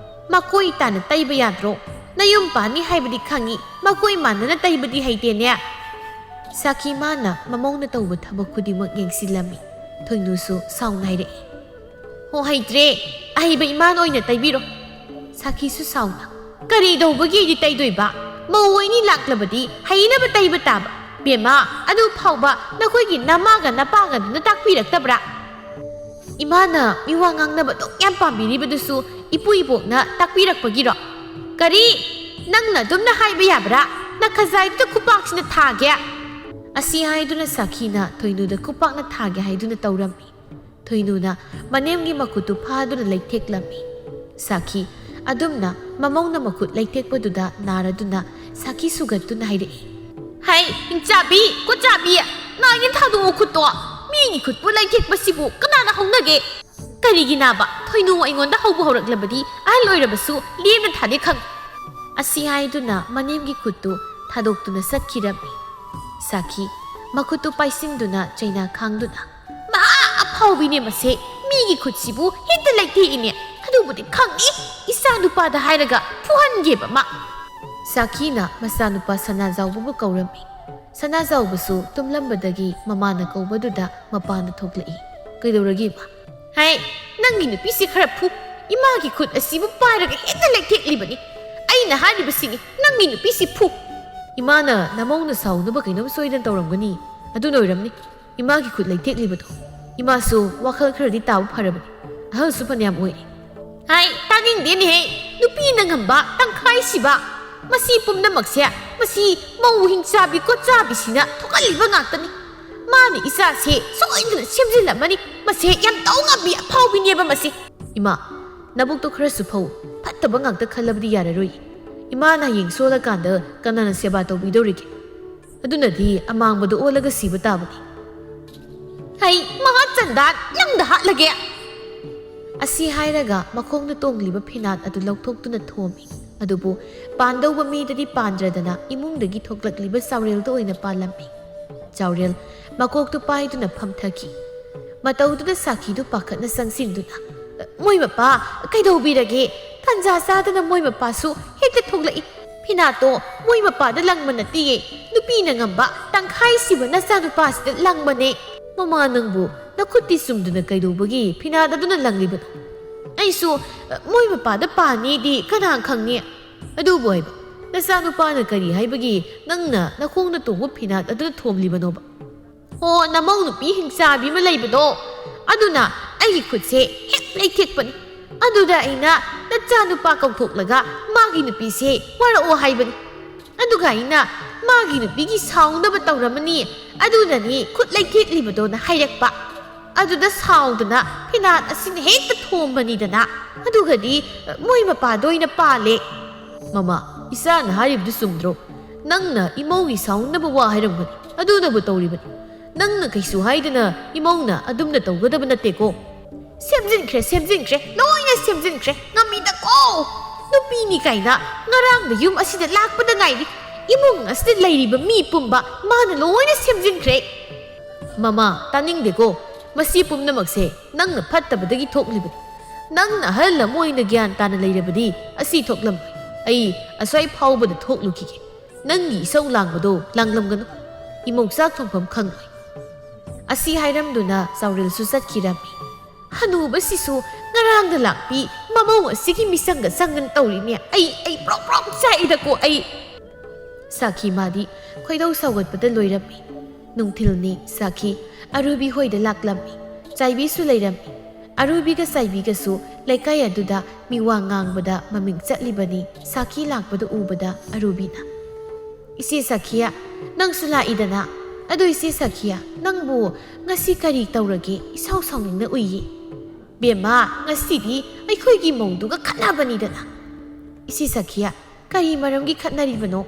ꯃꯀꯣꯏ ꯇꯥꯅ ꯇꯩꯕ ꯌꯥꯗ꯭ꯔꯣ? ꯅꯌꯨꯝ ꯄꯥꯟꯅꯤ ꯍꯥꯏꯕꯗꯤ ꯈꯪꯏ, ꯃꯀꯣꯏ ꯃꯥꯟꯗꯅ ꯇꯩꯕꯗꯤ ꯍꯩꯇꯦꯅꯦ꯫" ꯁꯥꯈꯤ ꯃꯥꯅ ꯃꯃꯧꯅ ꯇꯧꯕ ꯊꯕꯛ ꯈꯨꯗꯤꯡꯃꯛ ꯌꯦꯡꯁꯤꯜꯂꯝꯃꯤ꯫ ꯊꯣꯏꯅꯨꯁꯨ ꯁꯥꯎꯅ ꯍꯥꯏꯔꯛꯏ, "ꯍꯣ, ꯍꯩꯇ꯭ꯔꯦ, ꯑꯍꯩꯕ ꯏꯃꯥꯅ ꯑꯣꯏꯅ ꯇꯩꯕꯤꯔꯣ꯫" ꯁꯥꯈꯤꯁꯨ ꯁꯥꯎꯅ, "ꯀꯔꯤ ꯇꯧꯕꯒꯤ ꯑꯩꯗꯤ ꯇꯩꯗꯣꯏꯕ? ꯃꯧ ꯑꯣꯏꯅꯤ ꯂꯥꯛꯂꯕꯗꯤ ꯍꯩꯅꯕ ꯇꯩꯕ ꯇꯥꯕ꯫ ꯕꯦꯝꯃ, ꯑꯗꯨ ꯐꯥꯎꯕ ꯅꯈꯣꯏꯒꯤ ꯅꯃꯥꯒ ꯅꯄꯥꯒꯗꯨꯅ ꯇꯥꯛꯄꯤꯔꯛꯇꯕ꯭ꯔꯥ? ꯏꯃꯥꯅ ꯃꯤꯋꯥ ꯉꯥꯡꯅꯕ ꯑꯗꯨꯛ ꯌꯥꯝ ꯄꯥꯝꯕꯤꯔꯤꯕꯗꯨꯁꯨ ꯏꯄꯨ ꯏꯕꯣꯛꯅ ꯇꯥꯛꯄꯤꯔꯛꯄꯒꯤꯔꯣ? ꯀꯔꯤ? ꯅꯪꯅ ꯑꯗꯨꯝꯅ ꯍꯥꯏꯕ ꯌꯥꯕ꯭ꯔꯥ? ꯅꯈꯖꯥꯏꯗꯨꯗ ꯈꯨꯄꯥꯛꯁꯤꯅ ꯊꯥꯒꯦ!" ꯑꯁꯤ ꯍꯥꯏꯗꯨꯅ ꯁꯥꯈꯤꯅ ꯊꯣꯏꯅꯨꯗ ꯈꯨꯄꯥꯛꯅ ꯊꯥꯒꯦ ꯍꯥꯏꯗꯨꯅ ꯇꯧꯔꯝꯃꯤ꯫ ꯊꯣꯏꯅꯨꯅ ꯃꯅꯦꯝꯒꯤ ꯃꯈꯨꯠꯇꯨ ꯐꯥꯗꯨꯅ ꯂꯩꯊꯦꯛꯂꯝꯃꯤ꯫ ꯁꯥꯈꯤ ꯑꯗꯨꯝꯅ ꯃꯃꯧꯅ ꯃꯈꯨꯠ ꯂꯩꯊꯦꯛꯄꯗꯨꯗ ꯅꯥꯔꯗꯨꯅ ꯁꯥꯈꯤ ꯁꯨꯒꯠꯇꯨꯅ ꯍꯥꯏꯔꯛꯏ, "ꯍꯩ, ꯍꯤꯡꯆꯥꯕꯤ, ꯈꯨꯠꯆꯥꯕꯤ, ꯅꯥꯏꯅ ꯊꯥꯗꯣꯛꯑꯣ ꯈꯨꯠꯇꯣ꯫ ꯃꯤꯒꯤ ꯈꯨꯠꯄꯨ ꯂꯩꯊꯦꯛꯄꯁꯤꯕꯨ ꯀꯅꯥꯅ ꯍꯧꯅꯒꯦ? ꯀꯔꯤꯒꯤ ꯅꯥꯕ? ꯊꯣꯏꯅꯨ ꯑꯩꯉꯣꯟꯗ ꯍꯧꯕ ꯍꯧꯔꯛꯂꯕꯗꯤ ꯑꯍꯜ ꯑꯣꯏꯔꯕꯁꯨ ꯂꯦꯝꯅ ꯊꯥꯗꯦ ꯈꯪ꯫" ꯑꯁꯤ ꯍꯥꯏꯗꯨꯅ ꯃꯅꯦꯝꯒꯤ ꯈꯨꯠꯇꯨ ꯊꯥꯗꯣꯛꯇꯨꯅ ꯆꯠꯈꯤꯔꯝꯃꯤ꯫ ꯁꯥꯈꯤ ꯃꯈꯨꯠꯇꯨ ꯄꯥꯏꯁꯤꯟꯗꯨꯅ ꯆꯩꯅꯥ ꯈꯥꯡꯗꯨꯅ, "ꯃꯍꯥ ꯍꯥꯎꯕꯤꯅꯦ ꯃꯁꯦ, ꯃꯤꯒꯤ ꯈꯨꯠꯁꯤꯕꯨ ꯍꯦꯛꯇ ꯂꯩꯊꯦꯛꯏꯅꯦ꯫ ꯑꯗꯨꯕꯨꯗꯤ ꯈꯪꯅꯤ, ꯏꯆꯥ ꯅꯨꯄꯥꯗ ꯍꯥꯏꯔꯒ ꯐꯨꯍꯟꯒꯦꯕ ꯃꯥ꯫ ꯁꯥꯈꯤꯅ ꯃꯆꯥꯅꯨꯄꯥ ꯁꯅꯥꯖꯥꯎꯕꯕꯨ ꯀꯧꯔꯝꯃꯤ꯫ ꯁꯅꯥꯖꯥꯎꯕꯁꯨ ꯇꯨꯝꯂꯝꯕꯗꯒꯤ ꯃꯃꯥꯅ ꯀꯧꯕꯗꯨꯗ ꯃꯄꯥꯟꯗ ꯊꯣꯛꯂꯛꯏ꯫ "ꯀꯩꯗꯧꯔꯒꯦ ꯏꯃꯥ?" "ꯍꯥꯏ, ꯅꯪꯒꯤ ꯅꯨꯄꯤꯁꯤ ꯈꯔ ꯐꯨ꯫ ꯏꯃꯥꯒꯤ ꯈꯨꯠ ꯑꯁꯤꯕꯨ ꯄꯥꯏꯔꯒ ꯍꯦꯛꯇ ꯂꯩꯊꯦꯛꯂꯤꯕꯅꯤ꯫ ꯑꯩꯅ ꯍꯥꯏꯔꯤꯕꯁꯤꯅꯤ, ꯅꯪꯒꯤ ꯅꯨꯄꯤꯁꯤ ꯐꯨ꯫" "ꯏꯃꯥꯅ ꯅꯃꯧꯅ ꯁꯥꯎꯅꯕ ꯀꯩꯅꯣꯝ ꯁꯣꯏꯗꯅ ꯇꯧꯔꯝꯒꯅꯤ, ꯑꯗꯨꯅ ꯑꯣꯏꯔꯝꯅꯤ ꯏꯃꯥꯒꯤ ꯈꯨꯠ ꯂꯩꯊꯦꯛꯂꯤꯕꯗꯣ꯫ ꯏꯃꯥꯁꯨ ꯋꯥꯈꯜ ꯈꯔꯗꯤ ꯇꯥꯕ ꯐꯔꯕꯅꯤ, ꯑꯍꯜꯁꯨ ꯐꯅꯌꯥꯝ ꯑꯣꯏꯔꯦ꯫" "ꯍꯥꯏ, ꯇꯥꯅꯤꯡꯗꯦꯅꯦꯍꯦ, ꯅꯨꯄꯤꯅ ꯉꯝꯕ ꯇꯪꯈꯥꯏ ꯁꯤꯕ꯫ ꯃꯁꯤ ꯄꯨꯝꯅꯃꯛꯁꯦ ꯃꯁꯤ ꯃꯧ ꯍꯤꯡꯆꯥꯕꯤ ꯀꯣꯠꯆꯥꯕꯤꯁꯤꯅ ꯊꯣꯛꯍꯜꯂꯤꯕ ꯉꯥꯛꯇꯅꯤ꯫ ꯃꯥꯅ ꯏꯆꯥꯁꯦ ꯁꯣꯏꯗꯅ ꯁꯦꯝꯖꯤꯜꯂꯝꯃꯅꯤ꯫ ꯃꯁꯦ ꯌꯥꯝ ꯇꯧ ꯉꯝꯕꯤ ꯑꯐꯥꯎꯕꯤꯅꯦꯕ ꯃꯁꯦ꯫" "ꯏꯃꯥ, ꯅꯕꯨꯛꯇꯣ ꯈꯔꯁꯨ ꯐꯧ, ꯐꯠꯇꯕ ꯉꯥꯛꯇ ꯈꯜꯂꯕꯗꯤ ꯌꯥꯔꯔꯣꯏ꯫ ꯏꯃꯥꯅ ꯍꯌꯦꯡ ꯁꯣꯜꯂꯀꯥꯟꯗ ꯀꯅꯥꯅ ꯁꯦꯕꯥ ꯇꯧꯕꯤꯗꯧꯔꯤꯒꯦ? ꯑꯗꯨꯅꯗꯤ ꯑꯃꯥꯡꯕꯗ ꯑꯣꯜꯂꯒ ꯁꯤꯕ ꯇꯥꯕꯅꯤ꯫" "ꯍꯩ, ꯃꯍꯥ ꯆꯟꯗꯥꯟ, ꯅꯪꯗ ꯍꯥꯠꯂꯒꯦ!" ꯑꯁꯤ ꯍꯥꯏꯔꯒ ꯃꯈꯣꯡꯗ ꯇꯣꯡꯂꯤꯕ ꯐꯤꯅꯥꯠ ꯑꯗꯨ ꯂꯧꯊꯣꯛꯇꯨꯅ ꯊꯣꯝꯃꯤ꯫ ꯑꯗꯨꯕꯨ ꯄꯥꯟꯗꯧꯕ ꯃꯤꯗꯗꯤ ꯄꯥꯟꯗ꯭ꯔꯗꯅ ꯏꯃꯨꯡꯗꯒꯤ ꯊꯣꯛꯂꯛꯂꯤꯕ ꯆꯥꯎꯔꯦꯜꯗ ꯑꯣꯏꯅ ꯄꯥꯜꯂꯝꯃꯤ꯫ ꯆꯥꯎꯔꯦꯜ ꯃꯀꯣꯛꯇꯨ ꯄꯥꯏꯗꯨꯅ ꯐꯝꯊꯈꯤ꯫ ꯃꯇꯧꯗꯨꯗ ꯁꯥꯈꯤꯗꯨ ꯄꯥꯈꯠꯅ ꯆꯪꯁꯤꯟꯗꯨꯅ, "ꯃꯣꯏ ꯃꯄꯥ, ꯀꯩꯗꯧꯕꯤꯔꯒꯦ? ꯇꯟꯖꯥ ꯆꯥꯗꯅ ꯃꯣꯏ ꯃꯄꯥꯁꯨ ꯍꯦꯛꯇ ꯊꯣꯛꯂꯛꯏ꯫ ꯐꯤꯅꯥꯠꯇꯣ ꯃꯣꯏ ꯃꯄꯥꯗ ꯂꯪꯕ ꯅꯠꯇꯤꯌꯦ, ꯅꯨꯄꯤꯅ ꯉꯝꯕ ꯇꯪꯈꯥꯏ ꯁꯤꯕ ꯅꯆꯥꯅꯨꯄꯥꯁꯤꯗ ꯂꯪꯕꯅꯦ꯫" "ꯃꯃꯥ ꯅꯪꯕꯨ ꯅꯈꯨꯠꯇꯤ ꯆꯨꯝꯗꯅ ꯀꯩꯗꯧꯕꯒꯤ ꯐꯤꯅꯥꯠ ꯑꯗꯨꯅ ꯂꯪꯂꯤꯕꯅꯣ?" "ꯑꯩꯁꯨ, ꯑ, ꯃꯣꯏ ꯃꯄꯥꯗ ꯄꯥꯅꯤꯗꯤ ꯀꯅꯥ ꯈꯪꯅꯤ? ꯑꯗꯨꯕꯨ ꯍꯥꯏꯕ, ꯅꯆꯥꯅꯨꯄꯥꯅ ꯀꯔꯤ ꯍꯥꯏꯕꯒꯤ ꯅꯪꯅ ꯅꯈꯣꯡꯅ ꯇꯣꯡꯕ ꯐꯤꯅꯥꯠ ꯑꯗꯨꯅ ꯊꯣꯝꯂꯤꯕꯅꯣꯕ?" "ꯑꯣ, ꯅꯃꯧ ꯅꯨꯄꯤ ꯍꯤꯡꯆꯥꯕꯤ ꯑꯃ ꯂꯩꯕꯗꯣ, ꯑꯗꯨꯅ ꯑꯩꯒꯤ ꯈꯨꯠꯁꯦ ꯍꯦꯛ ꯂꯩꯊꯦꯛꯄꯅꯤ꯫ ꯑꯗꯨꯗ ꯑꯩꯅ ꯅꯆꯥꯅꯨꯄꯥ ꯀꯧꯊꯣꯛꯂꯒ ꯃꯥꯒꯤ ꯅꯨꯄꯤꯁꯦ ꯋꯥꯔꯛꯑꯣ ꯍꯥꯏꯕꯅꯤ꯫ ꯑꯗꯨꯒ ꯑꯩꯅ ꯃꯥꯒꯤ ꯅꯨꯄꯤꯒꯤ ꯁꯥꯎꯅꯕ ꯇꯧꯔꯝꯃꯅꯤ, ꯑꯗꯨꯅꯅꯤ ꯈꯨꯠ ꯂꯩꯊꯦꯛꯂꯤꯕꯗꯣꯅ ꯍꯥꯏꯔꯛꯄ꯫ ꯑꯗꯨꯗ ꯁꯥꯎꯗꯅ ꯐꯤꯅꯥꯠ ꯑꯁꯤꯅ ꯍꯦꯛꯇ ꯊꯣꯝꯕꯅꯤꯗꯅ꯫ ꯑꯗꯨꯒꯗꯤ ꯃꯣꯏ ꯃꯄꯥꯗ ꯑꯣꯏꯅ ꯄꯥꯜꯂꯦ꯫" "ꯃꯃꯥ, ꯏꯆꯥꯅ ꯍꯥꯏꯔꯤꯕꯗꯨ ꯆꯨꯝꯗ꯭ꯔꯣ? ꯅꯪꯅ ꯏꯃꯧꯒꯤ ꯁꯥꯎꯅꯕ ꯋꯥ ꯍꯥꯏꯔꯝꯒꯅꯤ, ꯑꯗꯨꯅꯕꯨ ꯇꯧꯔꯤꯕꯅꯤ꯫ ꯅꯪꯅ ꯀꯩꯁꯨ ꯍꯥꯏꯗꯅ ꯏꯃꯧꯅ ꯑꯗꯨꯝꯅ ꯇꯧꯒꯗꯕ ꯅꯠꯇꯦꯀꯣ꯫" "ꯁꯦꯝꯖꯤꯟꯈ꯭ꯔꯦ, ꯁꯦꯝꯖꯤꯟꯈ꯭ꯔꯦ, ꯂꯣꯏꯅ ꯁꯦꯝꯖꯤꯟꯈ꯭ꯔꯦ꯫ ꯉꯝꯃꯤꯗꯀꯣ꯫ ꯅꯨꯄꯤꯅꯤ ꯀꯥꯏꯅ ꯉꯔꯥꯡꯗ ꯌꯨꯝ ꯑꯁꯤꯗ ꯂꯥꯛꯄꯗ ꯉꯥꯏꯔꯤ꯫ ꯏꯃꯨꯡ ꯑꯁꯤꯗ ꯂꯩꯔꯤꯕ ꯃꯤ ꯄꯨꯝꯕ ꯃꯥꯅ ꯂꯣꯏꯅ ꯁꯦꯝꯖꯤꯟꯈ꯭ꯔꯦ꯫" "ꯃꯃꯥ, ꯇꯥꯅꯤꯡꯗꯦꯀꯣ꯫ ꯃꯁꯤ ꯄꯨꯝꯅꯃꯛꯁꯦ ꯅꯪꯅ ꯐꯠꯇꯕꯗꯒꯤ ꯊꯣꯛꯂꯤꯕꯅꯤ꯫ ꯅꯪꯅ ꯑꯍꯜ ꯑꯃ ꯑꯣꯏꯅ ꯒ꯭ꯌꯥꯟ ꯇꯥꯅ ꯂꯩꯔꯕꯗꯤ ꯑꯁꯤ ꯊꯣꯛꯂꯝꯃꯣꯏ꯫ ꯑꯩ ꯑꯁ꯭ꯋꯥꯏ ꯐꯥꯎꯕꯗ ꯊꯣꯛꯂꯨꯈꯤꯒꯦ꯫ ꯅꯪꯒꯤ ꯏꯁꯧ ꯂꯥꯡꯕꯗꯣ ꯂꯥꯡꯂꯝꯒꯅꯨ꯫ ꯏꯃꯧ ꯆꯥꯛ ꯊꯣꯡꯐꯝ ꯈꯪꯂꯣꯏ꯫ ꯑꯁꯤ ꯍꯥꯏꯔꯝꯗꯨꯅ ꯆꯥꯎꯔꯦꯜꯁꯨ ꯆꯠꯈꯤꯔꯝꯃꯤ꯫ ꯍꯅꯨꯕꯁꯤꯁꯨ ꯉꯔꯥꯡꯗ ꯂꯥꯛꯄꯤ ꯃꯃꯧ ꯑꯁꯤꯒꯤ ꯃꯤꯆꯪꯒ ꯆꯪꯒꯅ ꯇꯧꯔꯤꯅꯦ꯫ ꯑꯩ, ꯑꯩ ꯄ꯭ꯔꯣꯛ ꯄ꯭ꯔꯣꯛ ꯆꯥꯛꯏꯗꯀꯣ ꯑꯩ꯫ ꯁꯥꯈꯤ ꯃꯥꯗꯤ ꯈꯣꯏꯗꯧ ꯁꯥꯎꯒꯠꯄꯗ ꯂꯣꯏꯔꯝꯃꯤ꯫ ꯅꯨꯡꯊꯤꯜꯅꯤ꯫ ꯁꯥꯈꯤ ꯑꯔꯨꯕꯤ ꯍꯣꯏꯗ ꯂꯥꯛꯂꯝꯃꯤ꯫ ꯆꯥꯏꯕꯤꯁꯨ ꯂꯩꯔꯝꯃꯤ꯫ ꯑꯔꯨꯕꯤꯒ ꯆꯥꯏꯕꯤꯒꯁꯨ ꯂꯩꯀꯥꯏ ꯑꯗꯨꯗ ꯃꯤꯋꯥ ꯉꯥꯡꯕꯗ ꯃꯃꯤꯡ ꯆꯠꯂꯤꯕꯅꯤ꯫ ꯁꯥꯈꯤ ꯂꯥꯛꯄꯗꯨ ꯎꯕꯗ ꯑꯔꯨꯕꯤꯅ, "ꯏꯆꯦ ꯁꯥꯈꯤꯌꯥ, ꯅꯪꯁꯨ ꯂꯥꯛꯏꯗꯅ꯫ ꯑꯗꯨ ꯏꯆꯦ ꯁꯥꯈꯤꯌꯥ, ꯅꯪꯕꯨ ꯉꯁꯤ ꯀꯔꯤ ꯇꯧꯔꯒꯦ? ꯏꯁꯥꯎ ꯁꯥꯎꯅꯤꯡꯅ ꯎꯏꯌꯦ꯫" "ꯕꯦꯝꯃ, ꯉꯁꯤꯗꯤ ꯑꯩꯈꯣꯏꯒꯤ ꯃꯧꯗꯨꯒ ꯈꯠꯅꯕꯅꯤꯗꯅ꯫" "ꯏꯆꯦ ꯁꯥꯈꯤꯌꯥ, ꯀꯔꯤ ꯃꯔꯝꯒꯤ ꯈꯠꯅꯔꯤꯕꯅꯣ?"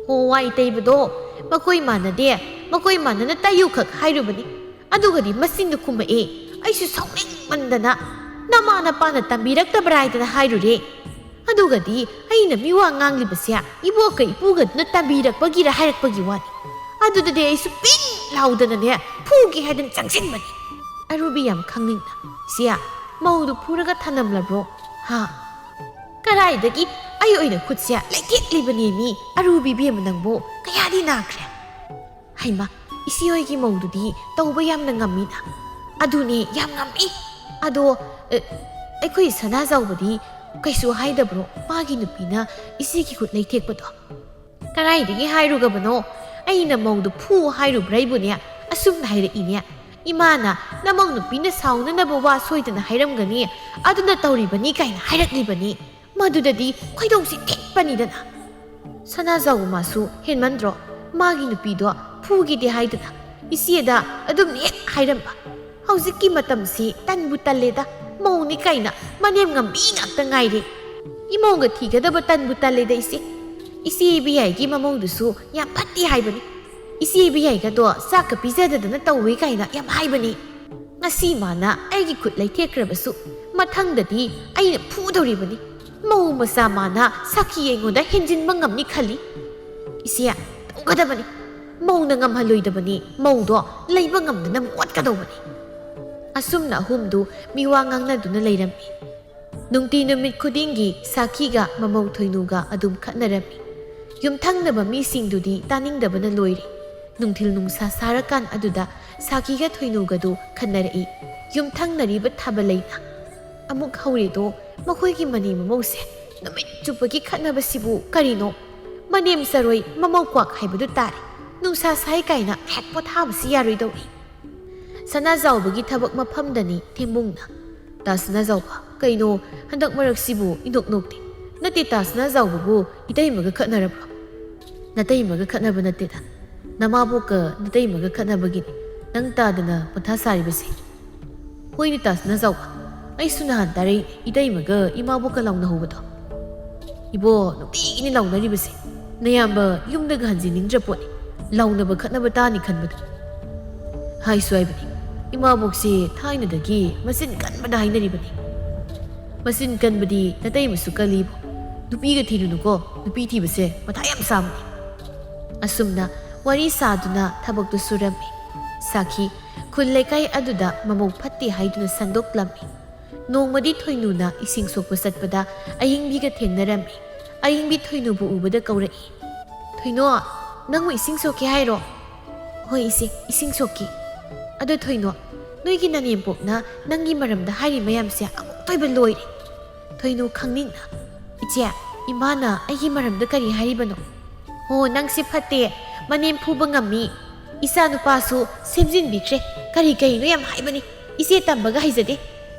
"ꯍꯣ, ꯋꯥꯏ ꯇꯩꯕꯗꯣ ꯃꯈꯣꯏ ꯃꯥꯟꯅꯗꯦ, ꯃꯈꯣꯏ ꯃꯥꯟꯅꯅ ꯇꯩꯌꯨꯈꯛ ꯍꯥꯏꯔꯨꯕꯅꯤ꯫ ꯑꯗꯨꯒꯗꯤ ꯃꯆꯤꯟꯗꯨ ꯈꯨꯝꯃꯛꯑꯦ꯫ ꯑꯩꯁꯨ ꯁꯥꯎꯅꯤꯡꯃꯟꯗꯅ, 'ꯅꯃꯥ ꯅꯄꯥꯅ ꯇꯝꯕꯤꯔꯛꯇꯕ꯭ꯔꯥ?' ꯍꯥꯏꯗꯅ ꯍꯥꯏꯔꯨꯔꯦ꯫ ꯑꯗꯨꯒꯗꯤ ꯑꯩꯅ ꯃꯤꯋꯥ ꯉꯥꯡꯂꯤꯕꯁꯦ ꯏꯕꯣꯛꯀ ꯏꯄꯨꯒꯗꯨꯅ ꯇꯝꯕꯤꯔꯛꯄꯒꯤꯔ ꯍꯥꯏꯔꯛꯄꯒꯤ ꯋꯥꯅꯤ꯫ ꯑꯗꯨꯗꯗꯤ ꯑꯩꯁꯨ ꯄꯤꯡ ꯂꯥꯎꯗꯅꯅꯦ ꯐꯨꯒꯦ ꯍꯥꯏꯗꯅ ꯆꯪꯁꯤꯟꯕꯅꯤ꯫" ꯑꯔꯨꯕꯤ ꯌꯥꯝ ꯈꯪꯅꯤꯡꯅ, "ꯁꯤꯌꯥ, ꯃꯧꯗꯨ ꯐꯨꯔꯒ ꯊꯅꯝꯂꯕ꯭ꯔꯣ? ꯍꯥ?" "ꯀꯗꯥꯏꯗꯒꯤ? ꯑꯩ ꯑꯣꯏꯅ ꯈꯨꯠꯁꯦ ꯂꯩꯊꯦꯛꯂꯤꯕꯅꯦ ꯃꯤ꯫ ꯑꯔꯨꯕꯤ ꯕꯦꯝꯃ, ꯅꯪꯕꯨ ꯀꯌꯥꯗꯤ ꯅꯥꯈ꯭ꯔꯦ?" "ꯍꯩꯃꯥ, ꯏꯆꯦ ꯍꯣꯏꯒꯤ ꯃꯧꯗꯨꯗꯤ ꯇꯧꯕ ꯌꯥꯝꯅ ꯉꯝꯃꯤꯅ꯫" "ꯑꯗꯨꯅꯦ, ꯌꯥꯝ ꯉꯝꯃꯤ꯫ ꯑꯗꯣ, ꯑ, ꯑꯩꯈꯣꯏ ꯁꯅꯥꯖꯥꯎꯕꯗꯤ ꯀꯩꯁꯨ ꯍꯥꯏꯗꯕ꯭ꯔꯣ, ꯃꯥꯒꯤ ꯅꯨꯄꯤꯅ ꯏꯆꯦꯒꯤ ꯈꯨꯠ ꯂꯩꯊꯦꯛꯄꯗꯣ?" "ꯀꯗꯥꯏꯗꯒꯤ ꯍꯥꯏꯔꯨꯒꯕꯅꯣ? ꯑꯩꯅ ꯃꯧꯗꯨ ꯐꯨ ꯍꯥꯏꯔꯨꯕ꯭ꯔꯥ ꯑꯩꯕꯨꯅꯦ? ꯑꯁꯨꯝꯅ ꯍꯥꯏꯔꯛꯏꯅꯦ, 'ꯏꯃꯥꯅ ꯅꯃꯧ ꯅꯨꯄꯤꯅ ꯁꯥꯎꯅꯅꯕ ꯋꯥ ꯁꯣꯏꯗꯅ ꯍꯥꯏꯔꯝꯒꯅꯤ, ꯑꯗꯨꯅ ꯇꯧꯔꯤꯕꯅꯤ' ꯀꯥꯏꯅ ꯍꯥꯏꯔꯛꯂꯤꯕꯅꯤ꯫ ꯃꯗꯨꯗꯗꯤ ꯈꯣꯏꯗꯧꯁꯤ ꯊꯤꯠꯄꯅꯤꯗꯅ꯫" "ꯁꯅꯥꯖꯥꯎ ꯃꯥꯁꯨ ꯍꯦꯟꯃꯟꯗ꯭ꯔꯣ? ꯃꯥꯒꯤ ꯅꯨꯄꯤꯗꯣ ꯐꯨꯒꯦꯗꯤ ꯍꯥꯏꯗꯅ ꯏꯆꯦꯗ ꯑꯗꯨꯝ ꯍꯦꯛ ꯍꯥꯏꯔꯝꯕ꯫ ꯍꯧꯖꯤꯛꯀꯤ ꯃꯇꯝꯁꯤ ꯇꯟꯕꯨ ꯇꯜꯂꯦꯗ, ꯃꯧꯅꯤ ꯀꯥꯏꯅ ꯃꯅꯦꯝ ꯉꯝꯕꯤ ꯉꯥꯛꯇ ꯉꯥꯏꯔꯦ꯫ ꯏꯃꯧꯒ ꯊꯤꯒꯗꯕ ꯇꯟꯕꯨ ꯇꯜꯂꯦꯗ ꯏꯆꯦ꯫ ꯏꯆꯦ ꯏꯕꯦꯌꯥꯏꯒꯤ ꯃꯃꯧꯗꯨꯁꯨ ꯌꯥꯝ ꯐꯠꯇꯦ ꯍꯥꯏꯕꯅꯤ꯫ ꯏꯆꯦ ꯏꯕꯦꯌꯥꯏꯒꯗꯣ ꯆꯥꯛꯀ ꯄꯤꯖꯗꯗꯅ ꯇꯧꯋꯦ ꯀꯥꯏꯅ ꯌꯥꯝ ꯍꯥꯏꯕꯅꯤ꯫ ꯉꯁꯤ ꯃꯥꯅ ꯑꯩꯒꯤ ꯈꯨꯠ ꯂꯩꯊꯦꯛꯈ꯭ꯔꯕꯁꯨ ꯃꯊꯪꯗꯗꯤ ꯑꯩꯅ ꯐꯨꯗꯧꯔꯤꯕꯅꯤ꯫ ꯃꯧ ꯃꯆꯥ ꯃꯥꯅ ꯁꯥꯈꯤ ꯑꯩꯉꯣꯟꯗ ꯍꯦꯟꯖꯤꯟꯕ ꯉꯝꯅꯤ ꯈꯜꯂꯤ꯫ ꯏꯆꯦ, ꯇꯧꯒꯗꯕꯅꯤ꯫ ꯃꯧꯅ ꯉꯝꯍꯜꯂꯣꯏꯗꯕꯅꯤ꯫ ꯃꯧꯗꯣ ꯂꯩꯕ ꯉꯝꯗꯅ ꯃꯣꯠꯀꯗꯧꯕꯅꯤ꯫ ꯑꯁꯨꯝꯅ ꯑꯍꯨꯝꯗꯨ ꯃꯤꯋꯥ ꯉꯥꯡꯅꯗꯨꯅ ꯂꯩꯔꯝꯃꯤ꯫ ꯅꯨꯡꯇꯤ ꯅꯨꯃꯤꯠ ꯈꯨꯗꯤꯡꯒꯤ ꯁꯥꯈꯤꯒ ꯃꯃꯧ ꯊꯣꯏꯅꯨꯒ ꯑꯗꯨꯝ ꯈꯠꯅꯔꯝꯃꯤ꯫ ꯌꯨꯝꯊꯪꯅꯕ ꯃꯤꯁꯤꯡꯗꯨꯗꯤ ꯇꯥꯅꯤꯡꯗꯕꯅ ꯂꯣꯏꯔꯦ꯫ ꯅꯨꯡꯊꯤꯜ ꯅꯨꯡꯁꯥ ꯁꯥꯔꯀꯥꯟ ꯑꯗꯨꯗ ꯁꯥꯈꯤꯒ ꯊꯣꯏꯅꯨꯒꯗꯨ ꯈꯠꯅꯔꯛꯏ꯫ ꯌꯨꯝꯊꯪꯅꯔꯤꯕ ꯊꯥꯕꯂꯩꯅ, "ꯑꯃꯨꯛ ꯍꯧꯔꯦꯗꯣ, ꯃꯈꯣꯏꯒꯤ ꯃꯅꯦꯝ ꯃꯃꯧꯁꯦ ꯅꯨꯃꯤꯠ ꯆꯨꯞꯄꯒꯤ ꯈꯠꯅꯕꯁꯤꯕꯨ ꯀꯔꯤꯅꯣ? ꯃꯅꯦꯝ ꯆꯔꯣꯏ ꯃꯃꯧ ꯀ꯭ꯋꯥꯛ ꯍꯥꯏꯕꯗꯨ ꯇꯥꯔꯦ꯫ ꯅꯨꯡꯁꯥ ꯁꯥꯏ ꯀꯥꯏꯅ ꯍꯦꯛ ꯄꯣꯊꯥꯕꯁꯤ ꯌꯥꯔꯣꯏꯗꯧꯔꯤ"꯫ ꯁꯅꯥꯖꯥꯎꯕꯒꯤ ꯊꯕꯛ ꯃꯐꯝꯗꯅꯤ ꯊꯦꯝꯕꯨꯡꯅ, "ꯇꯥ ꯁꯅꯥꯖꯥꯎꯕ, ꯀꯩꯅꯣ ꯍꯟꯗꯛ ꯃꯔꯛꯁꯤꯕꯨ ꯏꯅꯣꯛ ꯅꯣꯛꯇꯦ? ꯅꯠꯇꯦ, ꯇꯥ ꯁꯅꯥꯖꯥꯎꯕꯕꯨ ꯏꯇꯩꯃꯒ ꯈꯠꯅꯔꯕ꯭ꯔꯣ?" "ꯅꯇꯩꯃꯒ ꯈꯠꯅꯕ ꯅꯠꯇꯦꯗ, ꯅꯃꯥꯕꯣꯛꯀ ꯅꯇꯩꯃꯒ ꯈꯠꯅꯕꯒꯤꯅꯤ ꯅꯪ ꯇꯥꯗꯅ ꯃꯊꯥ ꯁꯥꯔꯤꯕꯁꯦ"꯫ "ꯍꯣꯏꯅꯦ ꯇꯥ ꯁꯅꯥꯖꯥꯎꯕ, ꯑꯩꯁꯨ ꯅꯍꯥꯟ ꯇꯥꯔꯛꯏ ꯏꯇꯩꯃꯒ ꯏꯃꯥꯕꯣꯛꯀ ꯂꯥꯎꯅꯍꯧꯕꯗꯣ꯫ ꯏꯕꯣ, ꯅꯨꯡꯇꯤꯒꯤꯅꯤ ꯂꯥꯎꯅꯔꯤꯕꯁꯦ꯫ ꯅꯌꯥꯝꯕ ꯌꯨꯝꯗꯒ ꯍꯟꯖꯤꯟꯅꯤꯡꯗ꯭ꯔ ꯄꯣꯠꯅꯤ, ꯂꯥꯎꯅꯕ ꯈꯠꯅꯕ ꯇꯥꯅꯤ ꯈꯟꯕꯗ꯫ ꯍꯥꯏꯁꯨ ꯍꯥꯏꯕꯅꯤ, ꯏꯃꯥꯕꯣꯛꯁꯦ ꯊꯥꯏꯅꯗꯒꯤ ꯃꯆꯤꯟ ꯀꯟꯕꯗ ꯍꯥꯏꯅꯔꯤꯕꯅꯤ꯫ ꯃꯆꯤꯟ ꯀꯟꯕꯗꯤ ꯅꯇꯩꯃꯁꯨ ꯀꯜꯂꯤꯕꯣ꯫ ꯅꯨꯄꯤꯒ ꯊꯤꯔꯨꯅꯨꯀꯣ, ꯅꯨꯄꯤ ꯊꯤꯕꯁꯦ ꯃꯊꯥ ꯌꯥꯝ ꯁꯥꯕꯅꯤ"꯫ ꯑꯁꯨꯝꯅ ꯋꯥꯔꯤ ꯁꯥꯗꯨꯅ ꯊꯕꯛꯇꯨ ꯁꯨꯔꯝꯃꯤ꯫ ꯁꯥꯈꯤ, ꯈꯨꯜ ꯂꯩꯀꯥꯏ ꯑꯗꯨꯗ ꯃꯃꯧ ꯐꯠꯇꯦ ꯍꯥꯏꯗꯨꯅ ꯁꯟꯗꯣꯛꯂꯝꯃꯤ꯫ ꯅꯣꯡꯃꯗꯤ ꯊꯣꯏꯅꯨꯅ ꯏꯁꯤꯡ ꯁꯣꯛꯄ ꯆꯠꯄꯗ ꯑꯌꯤꯡꯕꯤꯒ ꯊꯦꯡꯅꯔꯝꯃꯤ꯫ ꯑꯌꯤꯡꯕꯤ ꯊꯣꯏꯅꯨꯕꯨ ꯎꯕꯗ ꯀꯧꯔꯛꯏ, "ꯊꯣꯏꯅꯣ, ꯅꯪꯕꯨ ꯏꯁꯤꯡ ꯁꯣꯛꯀꯦ ꯍꯥꯏꯔꯣ?" "ꯍꯣꯏ ꯏꯆꯦ, ꯏꯁꯤꯡ ꯁꯣꯛꯀꯦ꯫ ꯑꯗꯣ ꯊꯣꯏꯅꯣ, ꯅꯣꯏꯒꯤ ꯅꯅꯦꯝꯄꯣꯛꯅ ꯅꯪꯒꯤ ꯃꯔꯝꯗ ꯍꯥꯏꯔꯤ ꯃꯌꯥꯝꯁꯦ ꯑꯃꯨꯛꯇ ꯑꯣꯏꯕ ꯂꯣꯏꯔꯦ"꯫ ꯊꯣꯏꯅꯨ ꯈꯪꯅꯤꯡꯅ, "ꯏꯆꯦ, ꯏꯃꯥꯅ ꯑꯩꯒꯤ ꯃꯔꯝꯗ ꯀꯔꯤ ꯍꯥꯏꯔꯤꯕꯅꯣ?" "ꯑꯣ, ꯅꯪꯁꯦ ꯐꯠꯇꯦ, ꯃꯅꯦꯝ ꯐꯨꯕ ꯉꯝꯃꯤ, ꯏꯆꯥ ꯅꯨꯄꯥꯁꯨ ꯁꯦꯝꯖꯤꯟꯕꯤꯈ꯭ꯔꯦ, ꯀꯔꯤ ꯀꯔꯤꯅꯣ ꯌꯥꯝ ꯍꯥꯏꯕꯅꯤ꯫ ꯏꯆꯦ ꯇꯝꯕꯒ ꯍꯩꯖꯗꯦ꯫